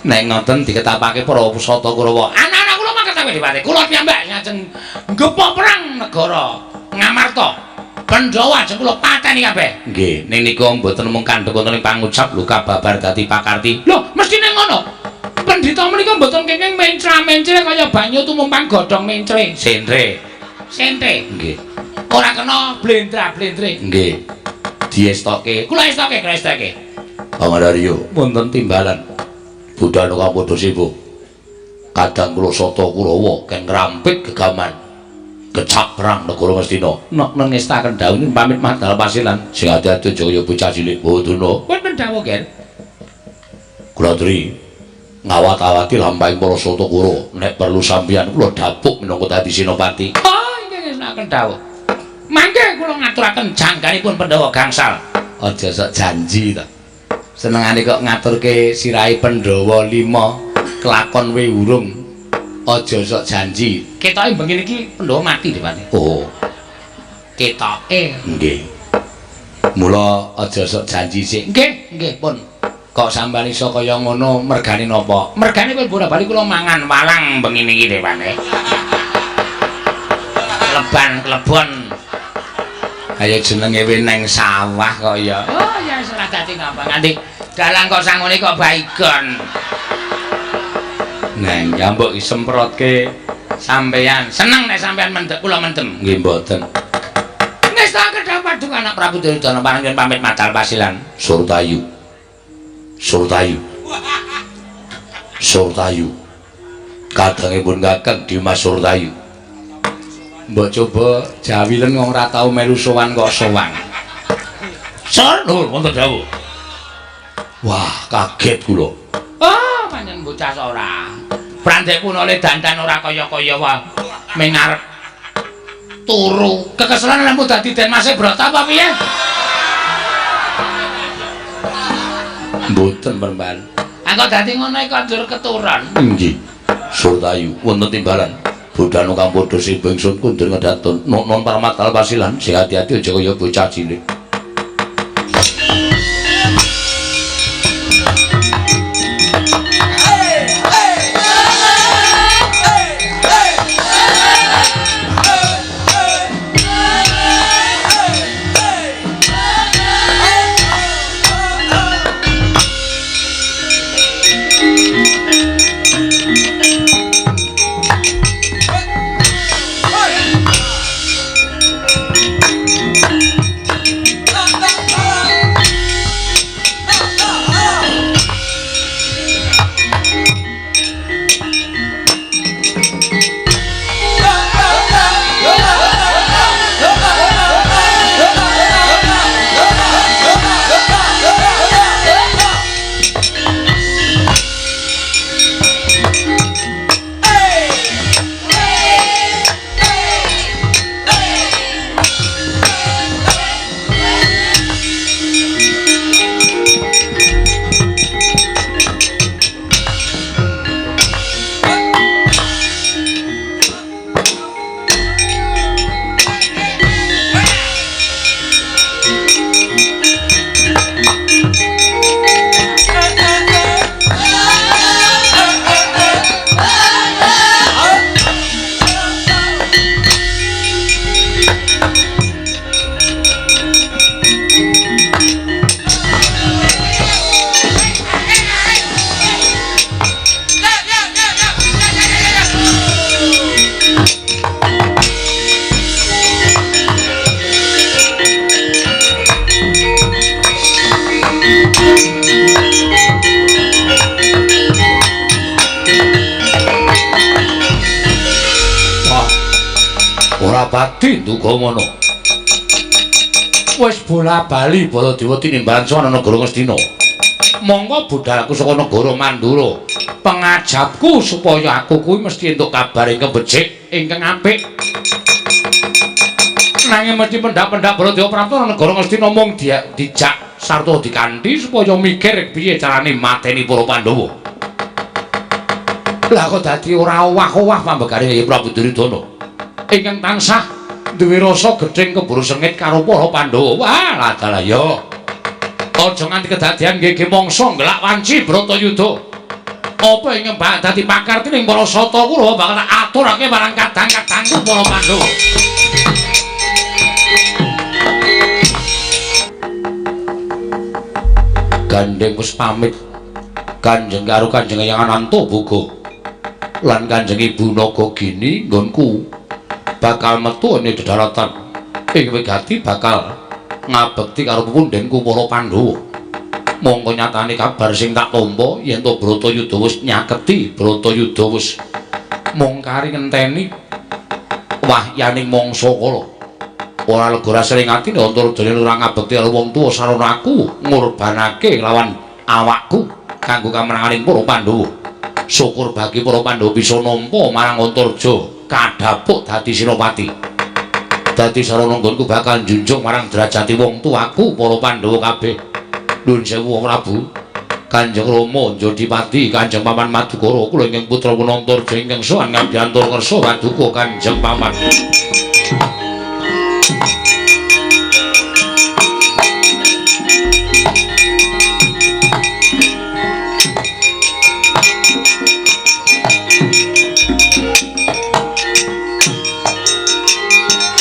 Nek ngoten diketapake para pusata Kurawa. Anak-anak kula mangketawe dipate. Kula piyambak ngajeng gepok perang negara Ngamarta. Pandhawa ajeng kula pateni kabeh. Nggih, ning niku mboten mung kandhek wonten ing pangucap lho kababar dadi pakarti. Lho, mestine ngono. Pendhita menika mboten kenging mencra-mencre kaya banyu tumumpang godhong mencre. Sentre. Sentre. Nggih. Ora kena blendra-blendre. Nggih. Diestoke. Kula estoke, kula estoke. Pangandaryo wonten timbalan. Budhana kang padha sibuk. Kadang kula sata Kurawa ken ngrampit gegaman. Kecap perang negara Ngastina. Nok nengestaken dawuh pamit madal pasilan. Sing ati-ati aja kaya bocah cilik. Boduna. Wonten dawuh, Ger. Kula aturi ngawat-awati lampahing para sata Kurawa. Nek perlu sampeyan kula dapuk minangka dadi senopati. Oh, inggih ngestokaken dawuh. Mangke kula ngaturaken jangganipun Pandhawa gangsal. Aja sok janji to. Senengane kok ngaturke sirahe Pandhawa 5 kelakon we urung. Aja sok janji. Ketoke bengi niki Pandhawa mati Depati. Oh. Ketoke. Nggih. Mula aja sok janji sik. Nggih, nggih pun. Kok sampeyan iso kaya ngono mergane napa? Mergane pun bola bali kula mangan walang bengi niki Depati. Kleban klebon. Kaya jenenge we neng sawah kok ya. Oh ya wis ora dadi ngapa nganti dalang kok sangune kok baygon. Neng ya mbok disemprotke sampeyan. Seneng nek sampeyan mendek kula mendem. Nggih mboten. Ngestake paduka anak Prabu Duryudana panjenengan pamit madal pasilan. Surtayu. Surtayu. Surtayu. Kadangipun Kakang Dimas Surtayu. Mbok coba jawilen wong ora tau melu sowan kok sowan. Sur, nuwun wonten dawuh. Wah, kaget kula. Oh, panjenengan bocah ora. Prandek punole dandan ora kaya-kaya wae. Ming arep turu. Kekeselan lemu dadi Den Mase Brata apa piye? Mboten, Peremban. Engko dadi ngono iku njur keturun. Nggih. Surtayu wonten timbalan. Budhana kang padha sibo ingsun kundur ngedatun. Non parmatal pasilan sing ati-ati aja kaya bocah cilik. Ora pati nduga ngono. Wis bola-bali Baladewa tinimbalan sowan negara Ngastina. Monggo budal aku saka negara Mandura. Pengajapku supaya aku kuwi mesti entuk kabar ingkang becik, ingkang apik. Nanging mesti pendak-pendak Baladewa prapta negara Ngastina mung dijak sarta dikanthi supaya mikir piye carane mateni para Pandhawa. Lah kok dadi ora owah-owah pambegane Kyai Prabu Duryudana. Ingkang tansah duwe rasa gedhing keburu sengit karo para Pandhawa. Wah, ladalah ya. Aja nganti kedadian nggih mangsa nggelak wanci Bratayuda. Apa ingkang bakal dadi pakarti ning para sata Kurawa bakal tak aturake marang kadang-kadangku para Pandhawa. Gandeng wis pamit Kanjeng karo Kanjeng Eyang Anantoboga lan Kanjeng Ibu Nagagini nggonku bakal metu ing dedaratan ing wigati bakal ngabekti karo pepundhenku para Pandhawa. Mongko nyatane kabar sing tak tampa yen to Bratayuda wis nyaketi, Bratayuda wis mung kari ngenteni wahyaning mangsa kala. Ora lega rasane atine Antarjane ora ngabekti karo wong tuwa sarana aku ngorbanake lawan awakku kanggo kamenanganing para Pandhawa. Syukur bagi para Pandhawa bisa nampa marang Antarja kadhapuk dadi senopati. Dadi sarana nggonku bakal njunjung marang derajate wong tuaku para Pandhawa kabeh. Nuwun sewu Prabu. Kanjeng Rama Jodipati, Kanjeng Paman Madukara, kula ingkang putra Antarja ingkang sowan ngabdiantur ngersa paduka Kanjeng Paman.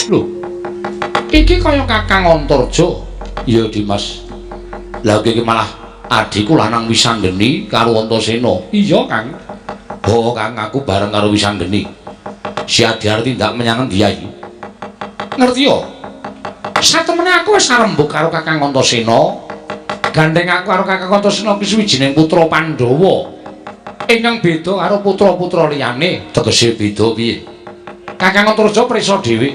Lho, iki kaya Kakang Antarja. Iya, Dimas. Lah iki malah adhiku lanang Wisanggeni karo Antasena. Iya, Kang. Oh, Kang, aku bareng karo Wisanggeni. Si Adi arep tindak menyang endi ayi? Ngerti yo? Satemene aku wis arembug karo Kakang Antasena. Gandeng aku karo Kakang Antasena ki suwijining putra Pandhawa. Ingkang beda karo putra-putra liyane. Tegese beda piye? Kakang Antarja prisa dhewe.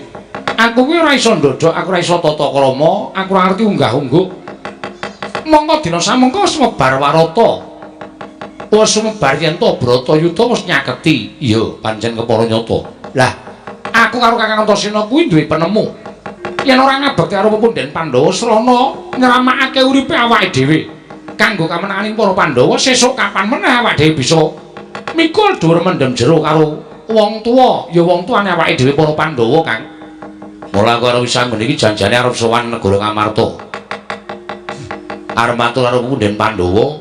Aku kuwi ora iso ndodhok, aku ora iso tata krama, aku ora ngerti unggah-ungguh. Mongko dina samengko wis mebar warata. Wis mebar yen to Bratayuda wis nyaketi. Iya, pancen kepara nyata. Lah, aku karo Kakang Antasena kuwi duwe penemu. Yen ora ngabekti karo pepundhen Pandhawa srana nyramakake uripe awake dhewe kanggo kamenanganing para Pandhawa, sesuk kapan meneh awake dhewe bisa mikul dhuwur mendem jero karo wong tuwa, ya wong tuane awake dhewe para Pandhawa, Kang. Mula aku karo Wisanggeni iki janjane arep sowan negara Ngamarta. Arep matur karo pepundhen Pandhawa,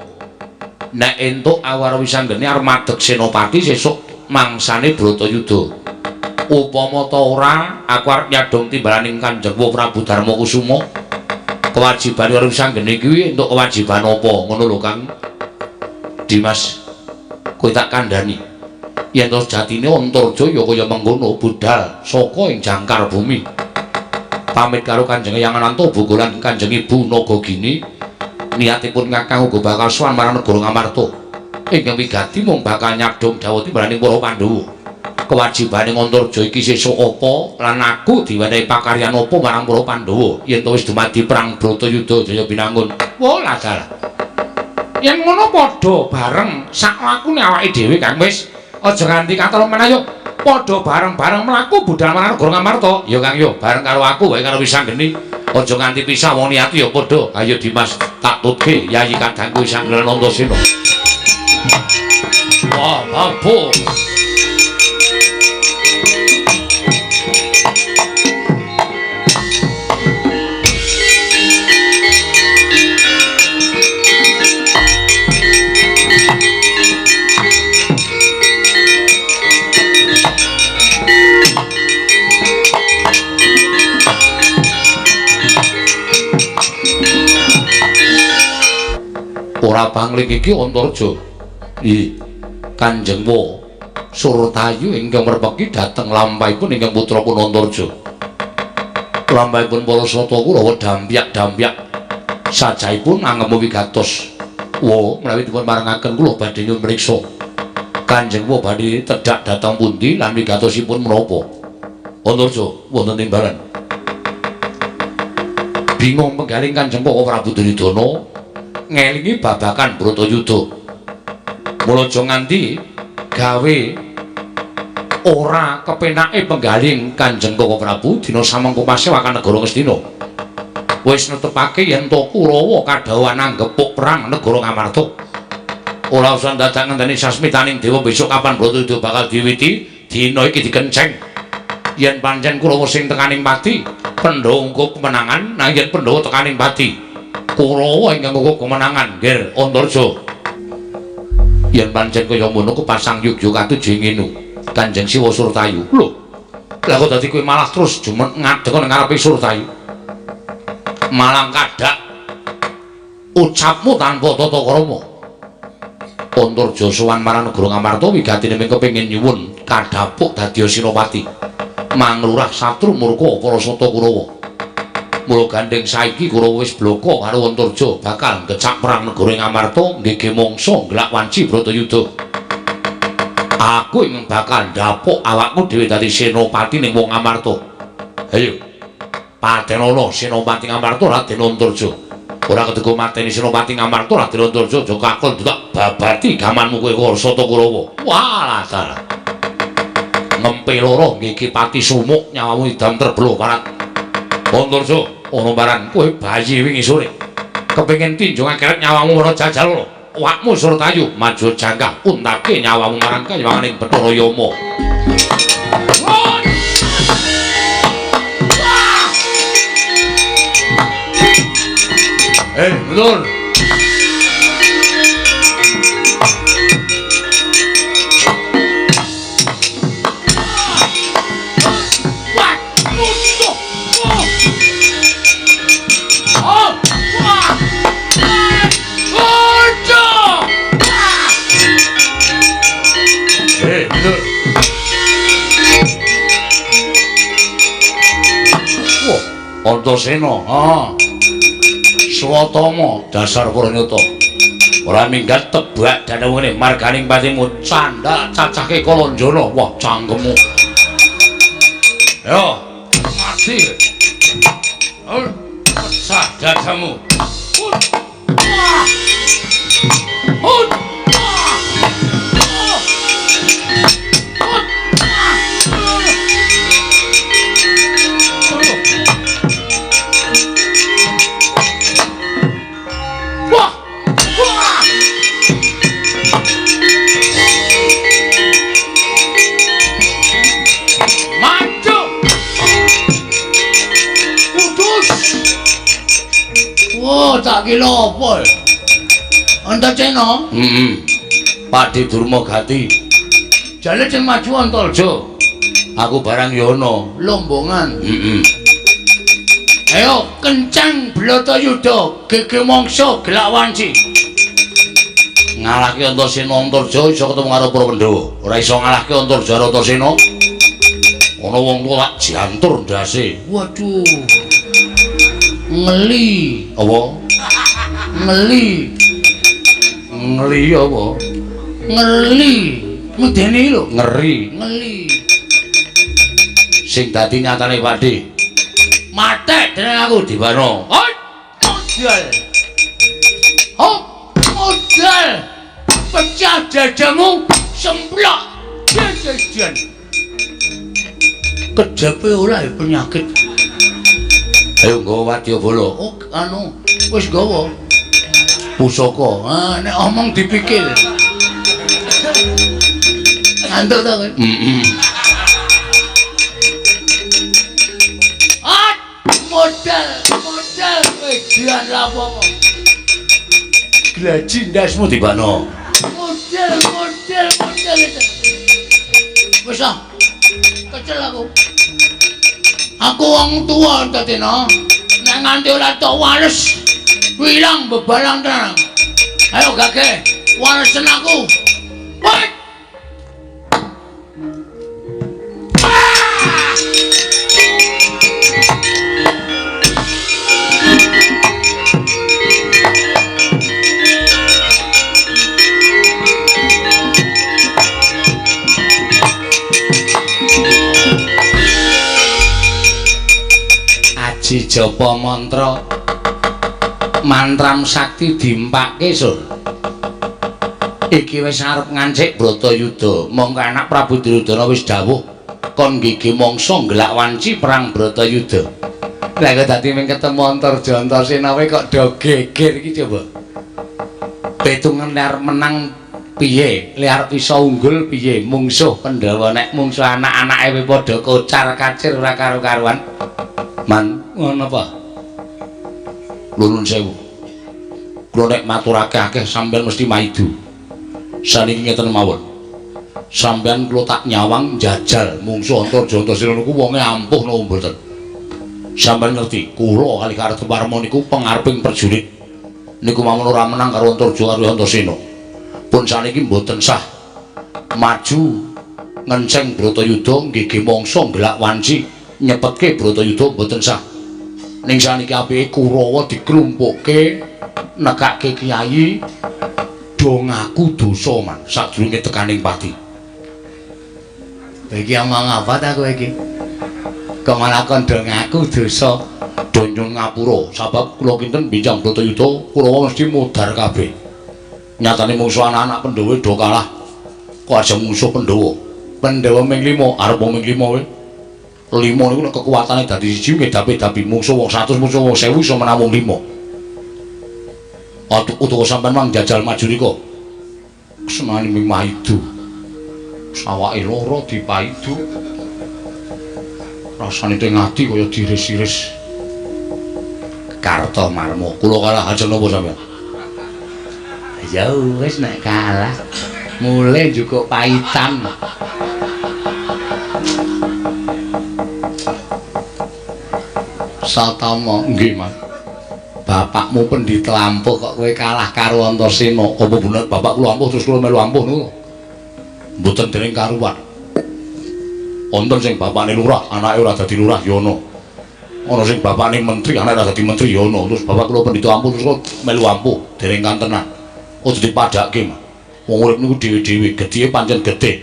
nek entuk aku karo Wisanggeni arep madeg senopati sesuk mangsane Bratayuda. Upama ta ora, aku arep nyadong timbalaning Kanjeng Prabu Darmakusuma. Kewajiban karo Wisanggeni kuwi entuk kewajiban apa? Ngono lho, Kang. Dimas, kowe tak kandhani. Yen to sejatine Antarja ya kaya mengkono budal saka ing jangkar bumi. Pamit karo Kanjeng Eyang Anantoboga lan Kanjeng Ibu Nagagini, niatipun Kakang uga bakal sowan marang negara Ngamarta. Ingkang wigati mung bakal nyadong dawuh timbalaning para Pandhawa. Kewajibane Antarja iki sesuk apa lan aku diwenehi pakaryan apa marang para Pandhawa yen to wis dumadi perang Bratayuda Jaya Binangun. Wah, ladalah. Yen ngono padha bareng sak lakune awake dhewe, Kang. Wis aja nganti katelu men, ayo padha bareng-bareng mlaku budal marang negara Ngamarta. Ya Kang, yo bareng karo aku wae karo Wisanggeni. Aja nganti pisah wong niate ya padha. Ayo Dimas, tak tutke Yayi kadangku Wisanggeni Antasena. Wah, mampu. Ora pangling iki Antarja. Ih, Kanjeng Wa Surtayu ingkang merpeki dhateng lampahipun ingkang putra pun Antarja. Lampahipun para sata Kurawa dampyak-dampyak sajahipun angemu wigatos. Wa menawi dipun parengaken kula badhe nyuwun mriksa. Kanjeng Wa badhe tedhak dhateng pundi lan wigatosipun menapa? Antarja wonten timbalan. Bingung penggaling Kanjeng Koko Prabu Duryudana ngelingi babagan Bratayuda. Mula aja nganti gawe ora kepenake penggaling Kanjeng Koko Prabu dina samengko pasewakan negara Ngastina. Wis netepake yen to Kurawa kadhawuhan anggepuk perang negara Ngamarta. Ora usah dadak ngenteni sasmitaning dewa besok kapan Bratayuda bakal diwiwiti, dina iki dikenceng. Yen pancen Kurawa sing tekaning pati, Pandhawa ngungkup kemenangan, nanging yen Pandhawa tekaning pati, Kurawa ingkang ngungkup kemenangan, Nger Antarja. Yen pancen kaya ngono kupasang yugya katuju ngene. Kanjeng Siwa Surtayu. Lho. Lah kok dadi kowe malah terus jumen ngadeg nang ngarepe Surtayu. Malang kadak ucapmu tanpa tata krama. Antarja sowan marang negara Ngamarta wigatine mung kepengin nyuwun kadhapuk dadi Senopati. Manglurah satru murka para sata Kurawa. Mula gandeng saiki Kurawa wis bloko karo Antarja bakal ngecak perang negara Ngamarta nggege mangsa nglak wanci Bratayuda. Aku ingin bakal ndapuk awakku dhewe dadi senopati ning wong Ngamarta. Ayo. Patenono Senopati Ngamarta Raden Antarja. Ora kedego mateni Senopati Ngamarta Raden Antarja aja kakul tak babati gamanmu kowe sata Kurawa. Walah salah. Ngempe loro nggih pati sumuk nyawamu idam terbelo parat. Antarja ana barang kowe bayi wingi sore. Kepengin tinjung akeret nyawamu ora jajal loro. Awakmu Surtayu maju jangkah untake nyawamu marang kayanganing Bathara Yama. Mundur. Antasena, ha. Swatama dasar Puranyata. Ora minggat tebak danawene marganing patimu candhak cacahke Kalanjana. Wah, cangkemmu. Yo, mati. Pecah dadamu. Tak kira apa? Antasena? Heeh. Pakde Durma Gati. Jane sing maju Antarja. Aku barang ya ana lombongan. Heeh. Ayo kencang Bratayuda, gege mangsa gelak wanci. Ngalahke Antasena Antarja iso ketemu karo para Pandhawa. Ora iso ngalahke Antarja karo Antasena. Ana wong tuwa tak jantur ndase. Waduh. Ngeli. Apa? Ngeli. Ngeli apa? Ngeli. Medeni lho. Ngeri. Ngeli. Sing dadi nyatane Pakde. Matek dening aku Diwana. Hoi, modal. Hop, modal. Pecah dadamu, semplok. Jajan. Kejepe ora ya penyakit. Ayo nggawa wadyabala. Oh, anu, wis nggawa. Pusaka. Ah, nek omong dipikir. Ngantuk ta kowe? Heeh. Ah, modal, modal wedan lapo. Glaji ndasmu dibano. Modal, modal, modal. Wis ah. Kecel aku. Aku wong tuwa Antasena. Nek nganti ora tok wales, wilang bebalang tenan. Ayo gage, walesen aku. Woi. Diweji japa mantra. Mantram sakti diempake, Sur. Iki wis arep ngancik Bratayuda. Mongko anak Prabu Duryudana wis dawuh kon gigi mangsa nggelak wanci perang Bratayuda. Lah kok dadi ming ketemu Antarja Antasena wae kok do geger iki coba. Petungan arep menang piye? Le arep iso unggul piye? Mungsuh Pandhawa nek mungsuh anak-anake wis padha kocar-kacir ora karo-karuan. Man, ngono apa? Nuwun sewu. Kula nek matur akeh-akeh sampeyan mesti maidu. Saniki ngeten mawon. Sampeyan kula tak nyawang jajal mungsuh Antarja Antasena niku wonge ampuh napa mboten? Sampeyan ngerti, kula kalih Kartomarma niku pengareping prajurit. Niku mawon ora menang karo Antarja karo Antasena. Pun saniki mboten sah maju ngenceng Bratayuda nggih mangsa nggelak wanci nyepetke Bratayuda mboten sah. Ning saniki apike Kurawa diklumpukke nekake kiai do ngaku dosa man sadurunge tekaning pati. Lha iki omong apa ta kowe iki? Kok malah kon do ngaku dosa? Do nyuwun ngapura sabab kula kinten bincang Bratayuda Kurawa mesti modar kabeh. Nyatane mungsuh anak-anak Pandhawa do kalah. Kok aja mungsuh Pandhawa? Pandhawa ming 5, arep ming 5 kowe. 5 niku nek kekuatane dadi siji ngedapi-dapi mungsuh wong 100 mungsuh wong 1000 iso menang wong 5. Atuh utawa sampean mang jajal maju rika. Senane ming maidu. Sawake lara dipaidu. Rasane teng ati kaya diris-iris. Kartomarma, kula kalah ajeng napa sampean? Ya wis nek kalah mulih njukuk paitan. Satama, nggih, Mas. Bapakmu pendhita ampuh kok kowe kalah karo Antasena. Apa bener bapak kula ampuh terus kula melu ampuh niku? Mboten dereng karuan. Wonten sing bapakne lurah, anake ora dadi lurah ya ana. Ana sing bapakne menteri, anake ora dadi menteri ya ana. Terus bapak kula pendhita ampuh terus kula melu ampuh, dereng kantenan. Aja dipadhake, Mas. Wong urip niku dhewe-dhewe, gedhe pancen gedhe.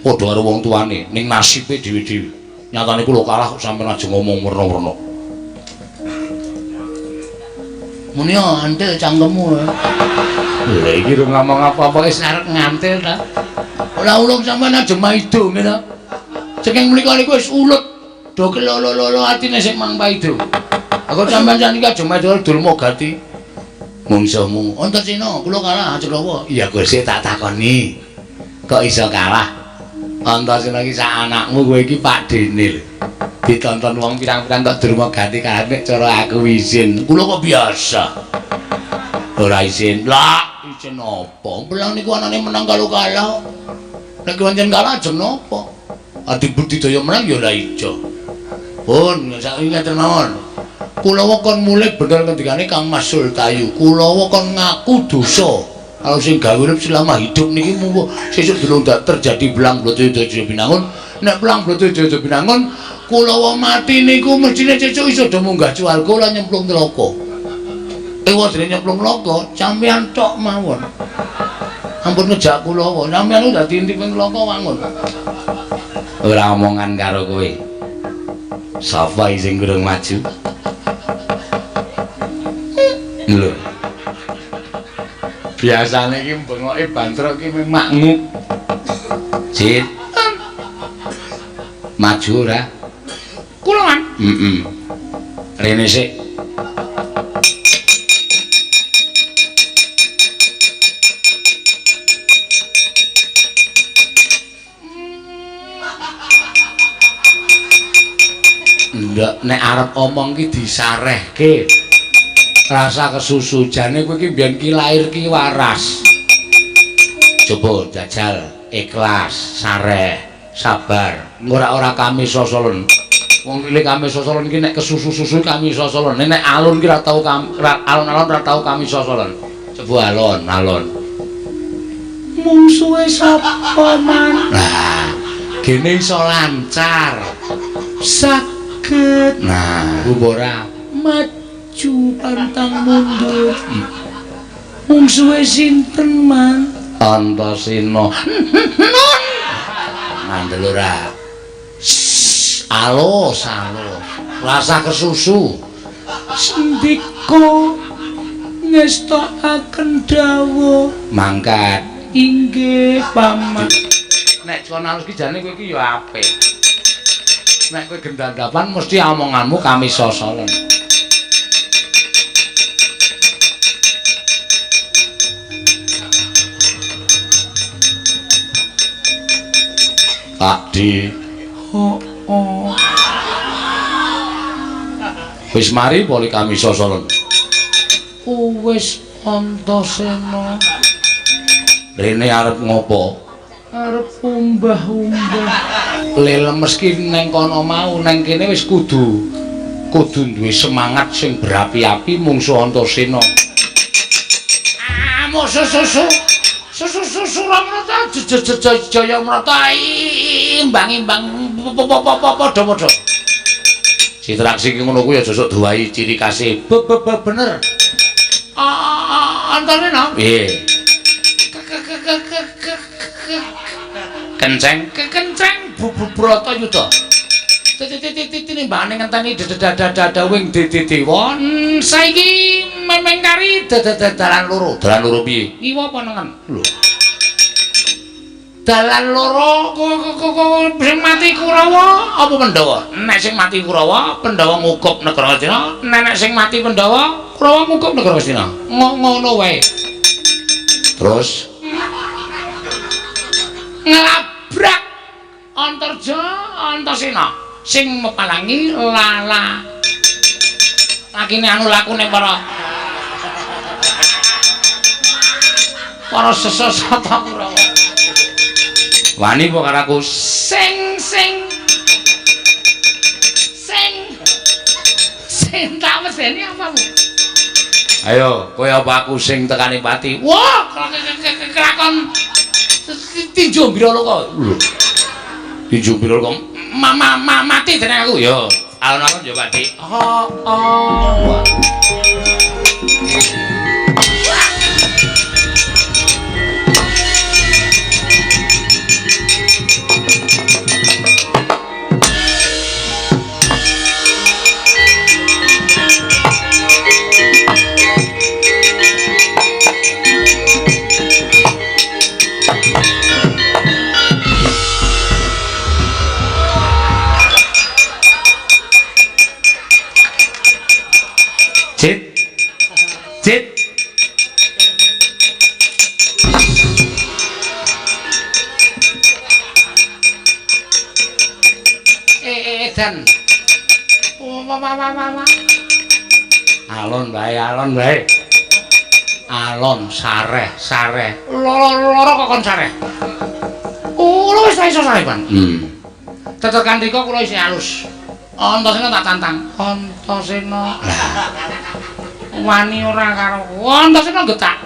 Padha karo wong tuane, ning nasibe dhewe-dhewe. Nyatane kula kalah kok sampeyan aja ngomong werna-werna. Muni antil cangkemmu. Lha iki rung ngomong apa-apa wis arep ngantil ta. Ora ulung sampeyan aja maido ngene. Saking mriku niku wis ulet. Do kelolo-lolo atine sing mang paido. Aku sampeyan saniki aja maido dulma gati. Mungsuhmu Antasena kula kalah aja lawa. Iya Gusti tak takoni. Kok iso kalah? Antasena iki sak anakmu kowe iki Pak Dene lho. Ditonton wong pirang-pirang kok durma gati kalah nek cara aku izin. Kula kok biasa. Ora izin. Lah, izin apa? Belang niku anane menang karo kalah. Nek pancen kalah ajeng napa? Adi budidaya menang ya ora ijo. Pun saiki ngeten mawon. Kulawa kon mulih bener ngendikane Kang Mas Sultayu. Kulawa kon ngaku dosa. Kalau sing gawe urip selama hidup niki mung sesuk durung terjadi belang Bratayuda Binangun. Nek belang Bratayuda Binangun kulawa mati niku mestine sesuk iso do munggah swarga lan nyemplung neraka. Ewa dene nyemplung neraka, sampeyan tok mawon. Ampun ngejak kulawa, sampeyan dadi intip neraka wangun. Ora omongan karo kowe. Sapa sing kurang maju? Lho. Biasane iki bengoke bantrok iki maknguk. Cit. Maju ora? Kula, Man. Heeh. Rene sik. Ndak nek arep omong ki disarehke. Rasa kesusu jane kowe iki mbiyen ki lair ki waras. Coba jajal ikhlas, sareh, sabar. Ora-ora kami sosolen. Wong cilik kami sosolen ki nek kesusu-susu kami sosolen. Nek alun ki ora tau alun-alun ora tau kami sosolen. Coba alon-alon. Mungsuhe sapa, Man? Nah, gene iso lancar. Saged. Nah, ora maju pantang mundur. Mungsuhe sinten, Man? Antasena. Ngandel ora? Alus, alus. Rasah kesusu. Sendika ngestokaken dawuh. Mangkat. Inggih, Paman. Nek kon alus ki jane kowe iki ya apik. Nek kowe gendandapan mesti omonganmu kami sosolen. Pakdi. Heeh. Wis mari poli kami sosolen. Wis Antasena. Rene arep ngopo? Arep umbah-umbah. Le lemes ki neng kono mau, neng kene wis kudu duwe semangat sing berapi-api mungsuh Antasena. Ah, musuh susu. Susu Ramrata jaya mrata imbang-imbang padha-padha. Citraksi ki ngono kuwi aja sok duwahi ciri khase. Bener. Antasena. Piye? Kenceng kenceng Bratayuda. Tinimbangane ngenteni dadadadawing dewa. Saiki memeng kari dalan loro. Dalan loro piye? Ngiwa apa nengen? Lho. Dalan loro sing mati Kurawa apa Pandhawa? Nek sing mati Kurawa, Pandhawa ngukup negara Ngastina. Nek sing mati Pandhawa, Kurawa ngukup negara Ngastina. Ngono wae. Terus nglabrak Antarja Antasena sing mepalangi lala. Lakine anu lakune para sesata Kurawa. Wani apa karo aku? Sing sing sing sing tak meseni apa, Bu? Ayo, kowe apa aku sing tekane pati? Wah, kelakon tinju Biraloka. Lho. Tinju Biraloka mati jeneng aku ya. Alon-alon ya, Pak Dik. Heeh. Cit. Cit. Edan. Wah. Alon bae, alon bae. Alon sareh, sareh. Loro kok kon sareh. Kula wis iso sareh, Pan. Tetekan rika kula isih alus. Antasena tak tantang. Antasena. Wani ora karo. Antasena getak.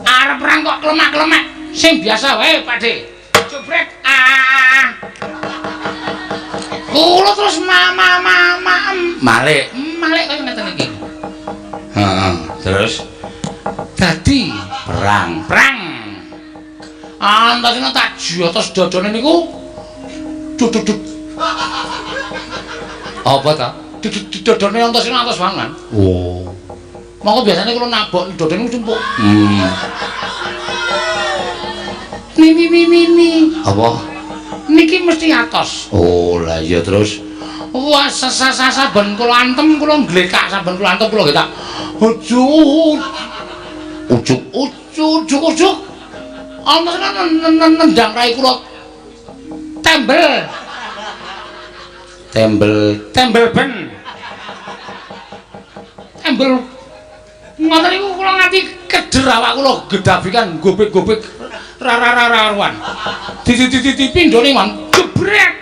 Arep perang kok klemak-klemek. Sing biasa wae, Pak De. Jubrek. Ah. Kula terus ma malik. Malik kaya ngeten iki. Heeh, terus dadi perang. Perang. Antasena tak jotos dodone niku. Duduk. Apa ta? Dodone Antasena atos banget. Oh. Monggo biasane kula nabok dodone niku cumpuk. Ni. Apa? Niki mesti atos. Oh, lah iya terus. Wah, saben kula antem kula nglekak, saben kula antem kula nggih tak ujuk ujuk ujuk ujuk. Antasena nendang rai kula. Tembel. Tembel tembel ben. Tembel ngoten niku kula nganti keder awak kula gedabikan gobek-gobek ra-ra-ra-ruan. Di pindhone man gebrek.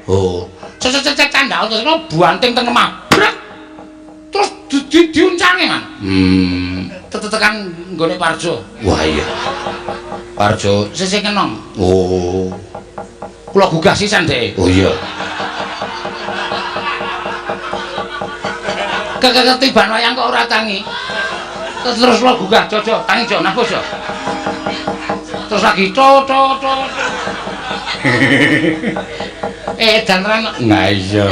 Oh. Cecet candhak Antasena buanting teng lemah. Brek. Terus diuncange, Man. Tetekan nggone Parjo. Wah iya. Parjo sisih kenong. Oh. Kula gugah sisan dhek. Oh iya. Ketiban wayang kok ora tangi. Terus kula gugah, "Jojo, tangi jo, napa jo?" Terus lagi to to to. Edan tenan. Nah iya.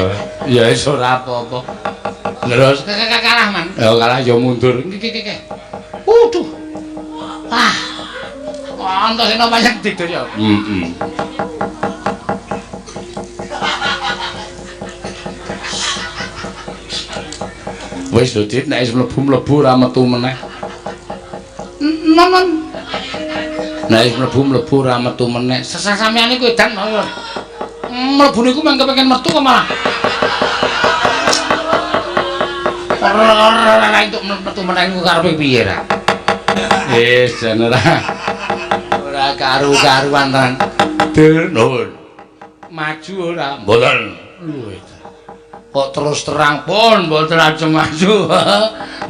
Ya wis ora apa-apa. Terus kalah man. Ya kalah ya mundur. Iki iki iki. Waduh. Wah. Antasena pancen digdaya. Heeh. Wis lho Dit, nek wis mlebu-mlebu ora metu meneh. Nonon. Nek wis mlebu-mlebu ora metu meneh. Sesampeyan iku edan mlebu niku mung kepengin metu kok malah. Ora entuk metu meneh iku karepe piye ra? Wis jan ora. Ora karu-karuan tenan. Dur nuwun. Maju ora? Mboten. Lho kok terus terang pun mboten ajeng maju.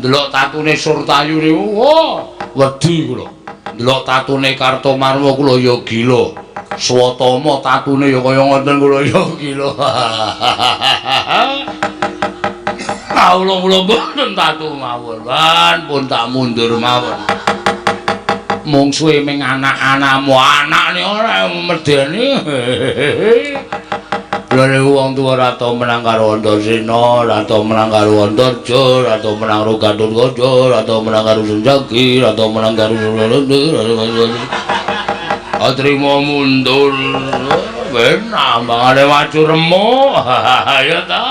Ndelok tatune Surtayu niku, wah, wedi kula. Ndelok tatune Kartomarwa kula ya gila. Swatama tatune ya kaya ngoten kula ya gila. Kawula kula mboten tatu mawon, lan pun tak mundur mawon. Mungsuhe ming anak-anakmu, anakne ora medeni. Lha niku wong tuwa ora tau menang karo Antasena, ora tau menang karo Antarja, ora tau menang karo Gatotkaca, ora tau menang karo Senjaki, ora tau menang karo Atrima mundur. Ben ambangane maju remuk. Ya ta.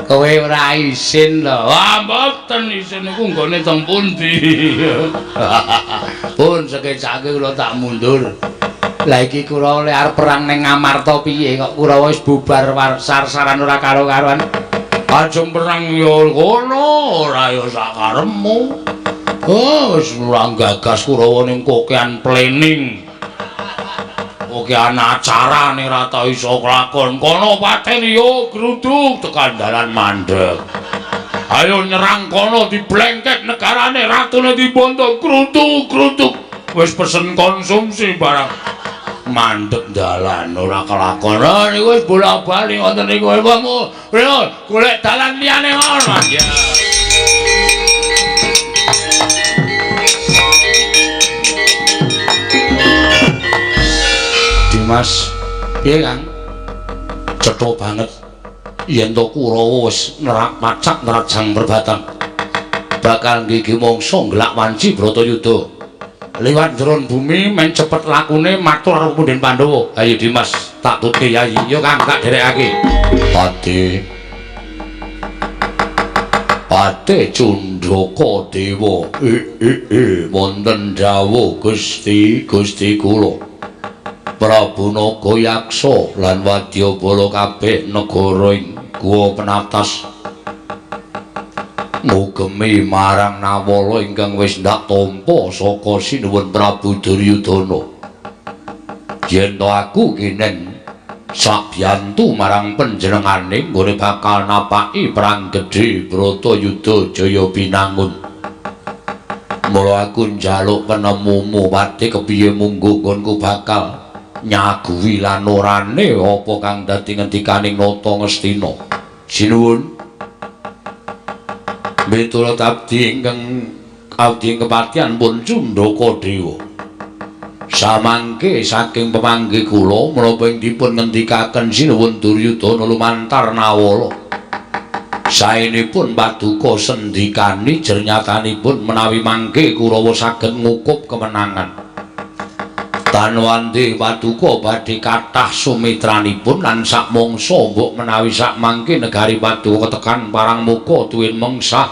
Kowe ora isin lho. Wah, mboten isin niku nggone teng pundi. Pun sekecake kula tak mundur. Lah iki Kurawa le arep perang ning Ngamarta piye kok Kurawa wis bubar sar-saran ora karo-karuan. Ajeng perang ya kono ora ya sakarepmu. Oh, wis ora gagas Kurawa ning kokean planning. Kokean acarane ora tau iso kelakon. Kono pateni yo gruduk tekan dalan mandeg. Ayo nyerang kono diblengkek negarane ratune dibondo gruduk-gruduk. Wis pesen konsumsi barang. Mandek dalan ora kelakon. Niku wis bola-bali wonten niku. Golek dalan liyane ngono. Ya. Dimas, piye Kang? Cetha banget yen to Kurawa wis nerak pacak nerajang perbatan. Bakal nggigi mangsa nglak wanci Bratayuda. Liwat jeron bumi men cepet lakune matur karo punden Pandhawa. Ayo Dimas, tak tutke Yayi. Yo Kang, tak derekake. Pate. Pate Cundaka Dewa. Wonten dawuh Gusti, Gusti kula. Prabu Nagayaksa lan wadyabala kabeh negara ing Guwa Penatas. Ngugemi marang Nawala ingkang wis ndak tampa saka sinuwun Prabu Duryudana. Yen to aku kinen sabiyantu marang panjenengane nggone bakal napaki perang gedhe Bratayuda Jaya Binangun. Mula aku njaluk penemumu pati kepiye munggo nggonku bakal nyaguhi lan orane apa kang dadi ngendikaning Nata Ngastina. Sinuwun. Miturut abdi ingkang abdi kepatihan pun Cundaka Dewa. Samangke saking pemanggih kula menapa ing dipun ngendikaken sinuwun Duryudana lumantar Nawala. Saenipun paduka sendikani jernyatanipun menawi mangke Kurawa saged ngukup kemenangan. Tanwandi paduka badhe kathah sumitranipun lan sakmangsa mbok menawi sakmangke negari paduka ketekan parang muka tuwin mengsah.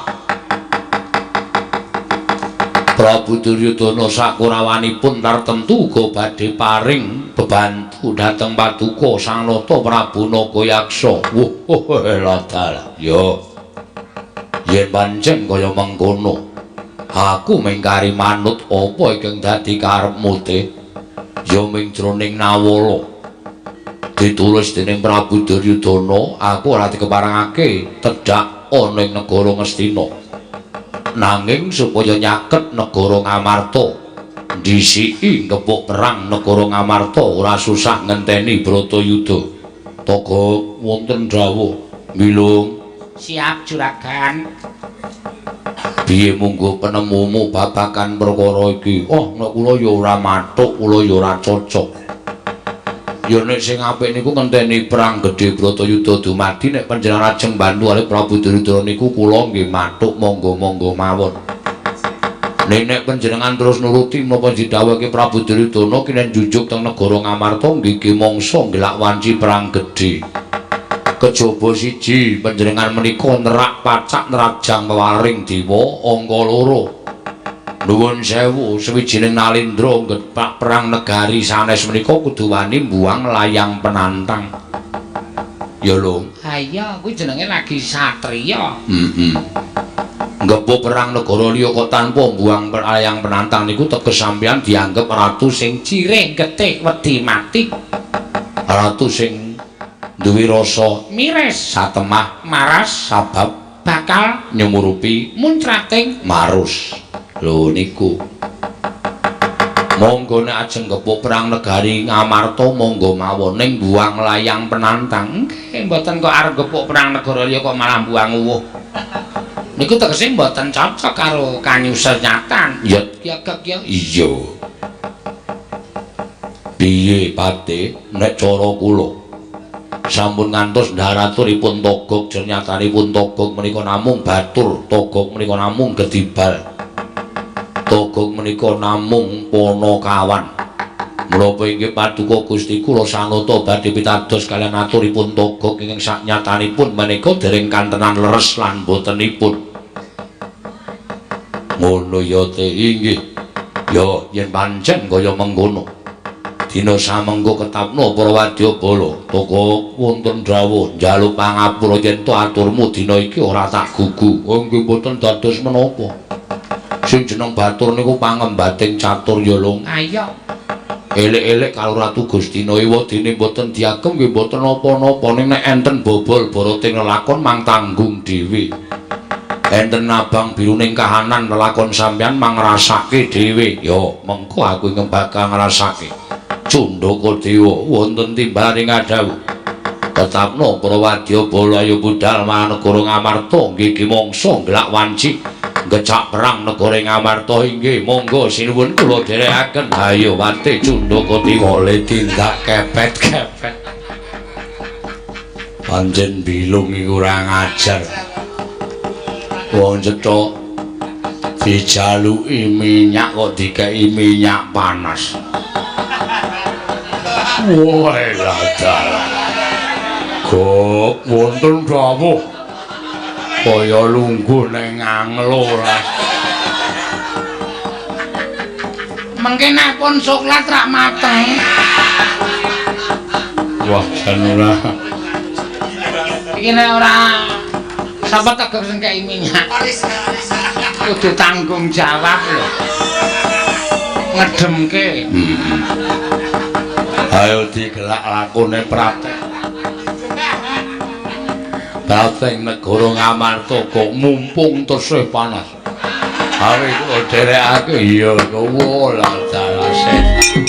Prabu Duryudana sakurawanipun tartemtu uga badhe paring bebantu dhateng paduka Sang Nata Prabu Nagayaksa. Wuh, ladalah. Yo. Yen pancen kaya mengkono, aku mengkari manut apa ingkang dadi karepmu te? Ya ming jroning Nawala. Ditulis dening Prabu Duryudana, aku ora dikeparengake tedhak ana ing negara Ngastina. Nanging supaya nyaket negara Ngamarta, ndhisiki ngepuk perang negara Ngamarta ora susah ngenteni Bratayuda. Togok wonten dawuh, Bilung. Siap juragan. Piye munggo penemumu babagan perkara iki? Oh, nek kula ya ora mathuk, kula ya ora cocok. Ya nek sing apik niku ngenteni perang gedhe Bratayuda dumadi, nek panjenengan ajeng bantu kalih Prabu Duryudana niku kula nggih mathuk, monggo-monggo mawon. Nek panjenengan terus nuruti menapa didhawuhake Prabu Duryudana kinen jujuk teng negara Ngamarta nggih ki mangsa ngelak wanci perang gedhe. Kejaba siji panjenengan menika nerak pacak nerajang pewaring dewa, angka loro nuwun sewu sawijining nalindra nggepak perang negari sanes menika kudu wani mbuang layang penantang. Ya lho. Ha iya, kuwi jenenge lagi satriya. Heeh. Nggepo perang negara liya kok tanpa mbuang layang penantang niku teges sampeyan dianggep ratu sing jirih getih wedi mati. Ratu sing duwe rasa miris, satemah maras, sabab bakal nyumurupi muncrating marus. Lho niku. Monggo nek ajeng gepuk perang negari Ngamarta monggo mawon, ning buang layang penantang. Nggih, mboten kok arep gepuk perang negara liya kok malah buang uwuh. Niku tegese mboten cocok karo kanyusenyatan. Ya, ya gek ya. Iya. Piye pate nek cara kula? Sampun ngantos ndharaturipun Togog, jernyatanipun Togog menika namung batur, Togog menika namung gedibal, Togog menika namung panakawan. Menapa inggih paduka Gusti kula sanata badhe pitados kaliyan aturipun Togog ingkang saknyatanipun menika dereng kantenan leres lan botenipun. Ngono ya te inggih. Ya yen pancen kaya mengkono. Dina samengko ketapno para wadyabala, Togog wonten dawuh njaluk pangapura yen to aturmu dina iki ora tak gugu. Oh nggih mboten dados menapa. Sing jeneng batur niku pangembating catur ya lho. Ayo. Elek-elek karo Ratu Gustina ewadene mboten diagem nggih mboten napa-napa, ning nek enten bobol barating lelakon mang tanggung dhewe. Enten abang biru ning kahanan lelakon sampeyan mang ngrasake dhewe. Ya mengko aku ingkang bakal ngrasake. Cundaka Dewa wonten timbaling adhawuh. Tetapno para wadyabala ayo budal marang negara Ngamarta nggih ki mangsa ngelak wanci ngecak perang negara Ngamarta inggih monggo sinuwun kula dherekaken. Ayo wate Cundaka Dewa le tindak kepet-kepet. Pancen bilung iku ora ngajar. Wong cethuk dijaluki minyak kok dikeki minyak panas. Wah, dalah. Gok wonten dawuh. Kaya lungguh ning anglo ora. Mengke nek pun soklat rak mateng. Wah, jan ora. Iki nek ora sapa tegek sing kei minyak. Kudu tanggung jawab lho. Ngedemke. Ayo digelak lakone pratek. Pratek negara Ngamarta kok mumpung tesih panas. Awe kok dherekake iya kowe lah dalah setan.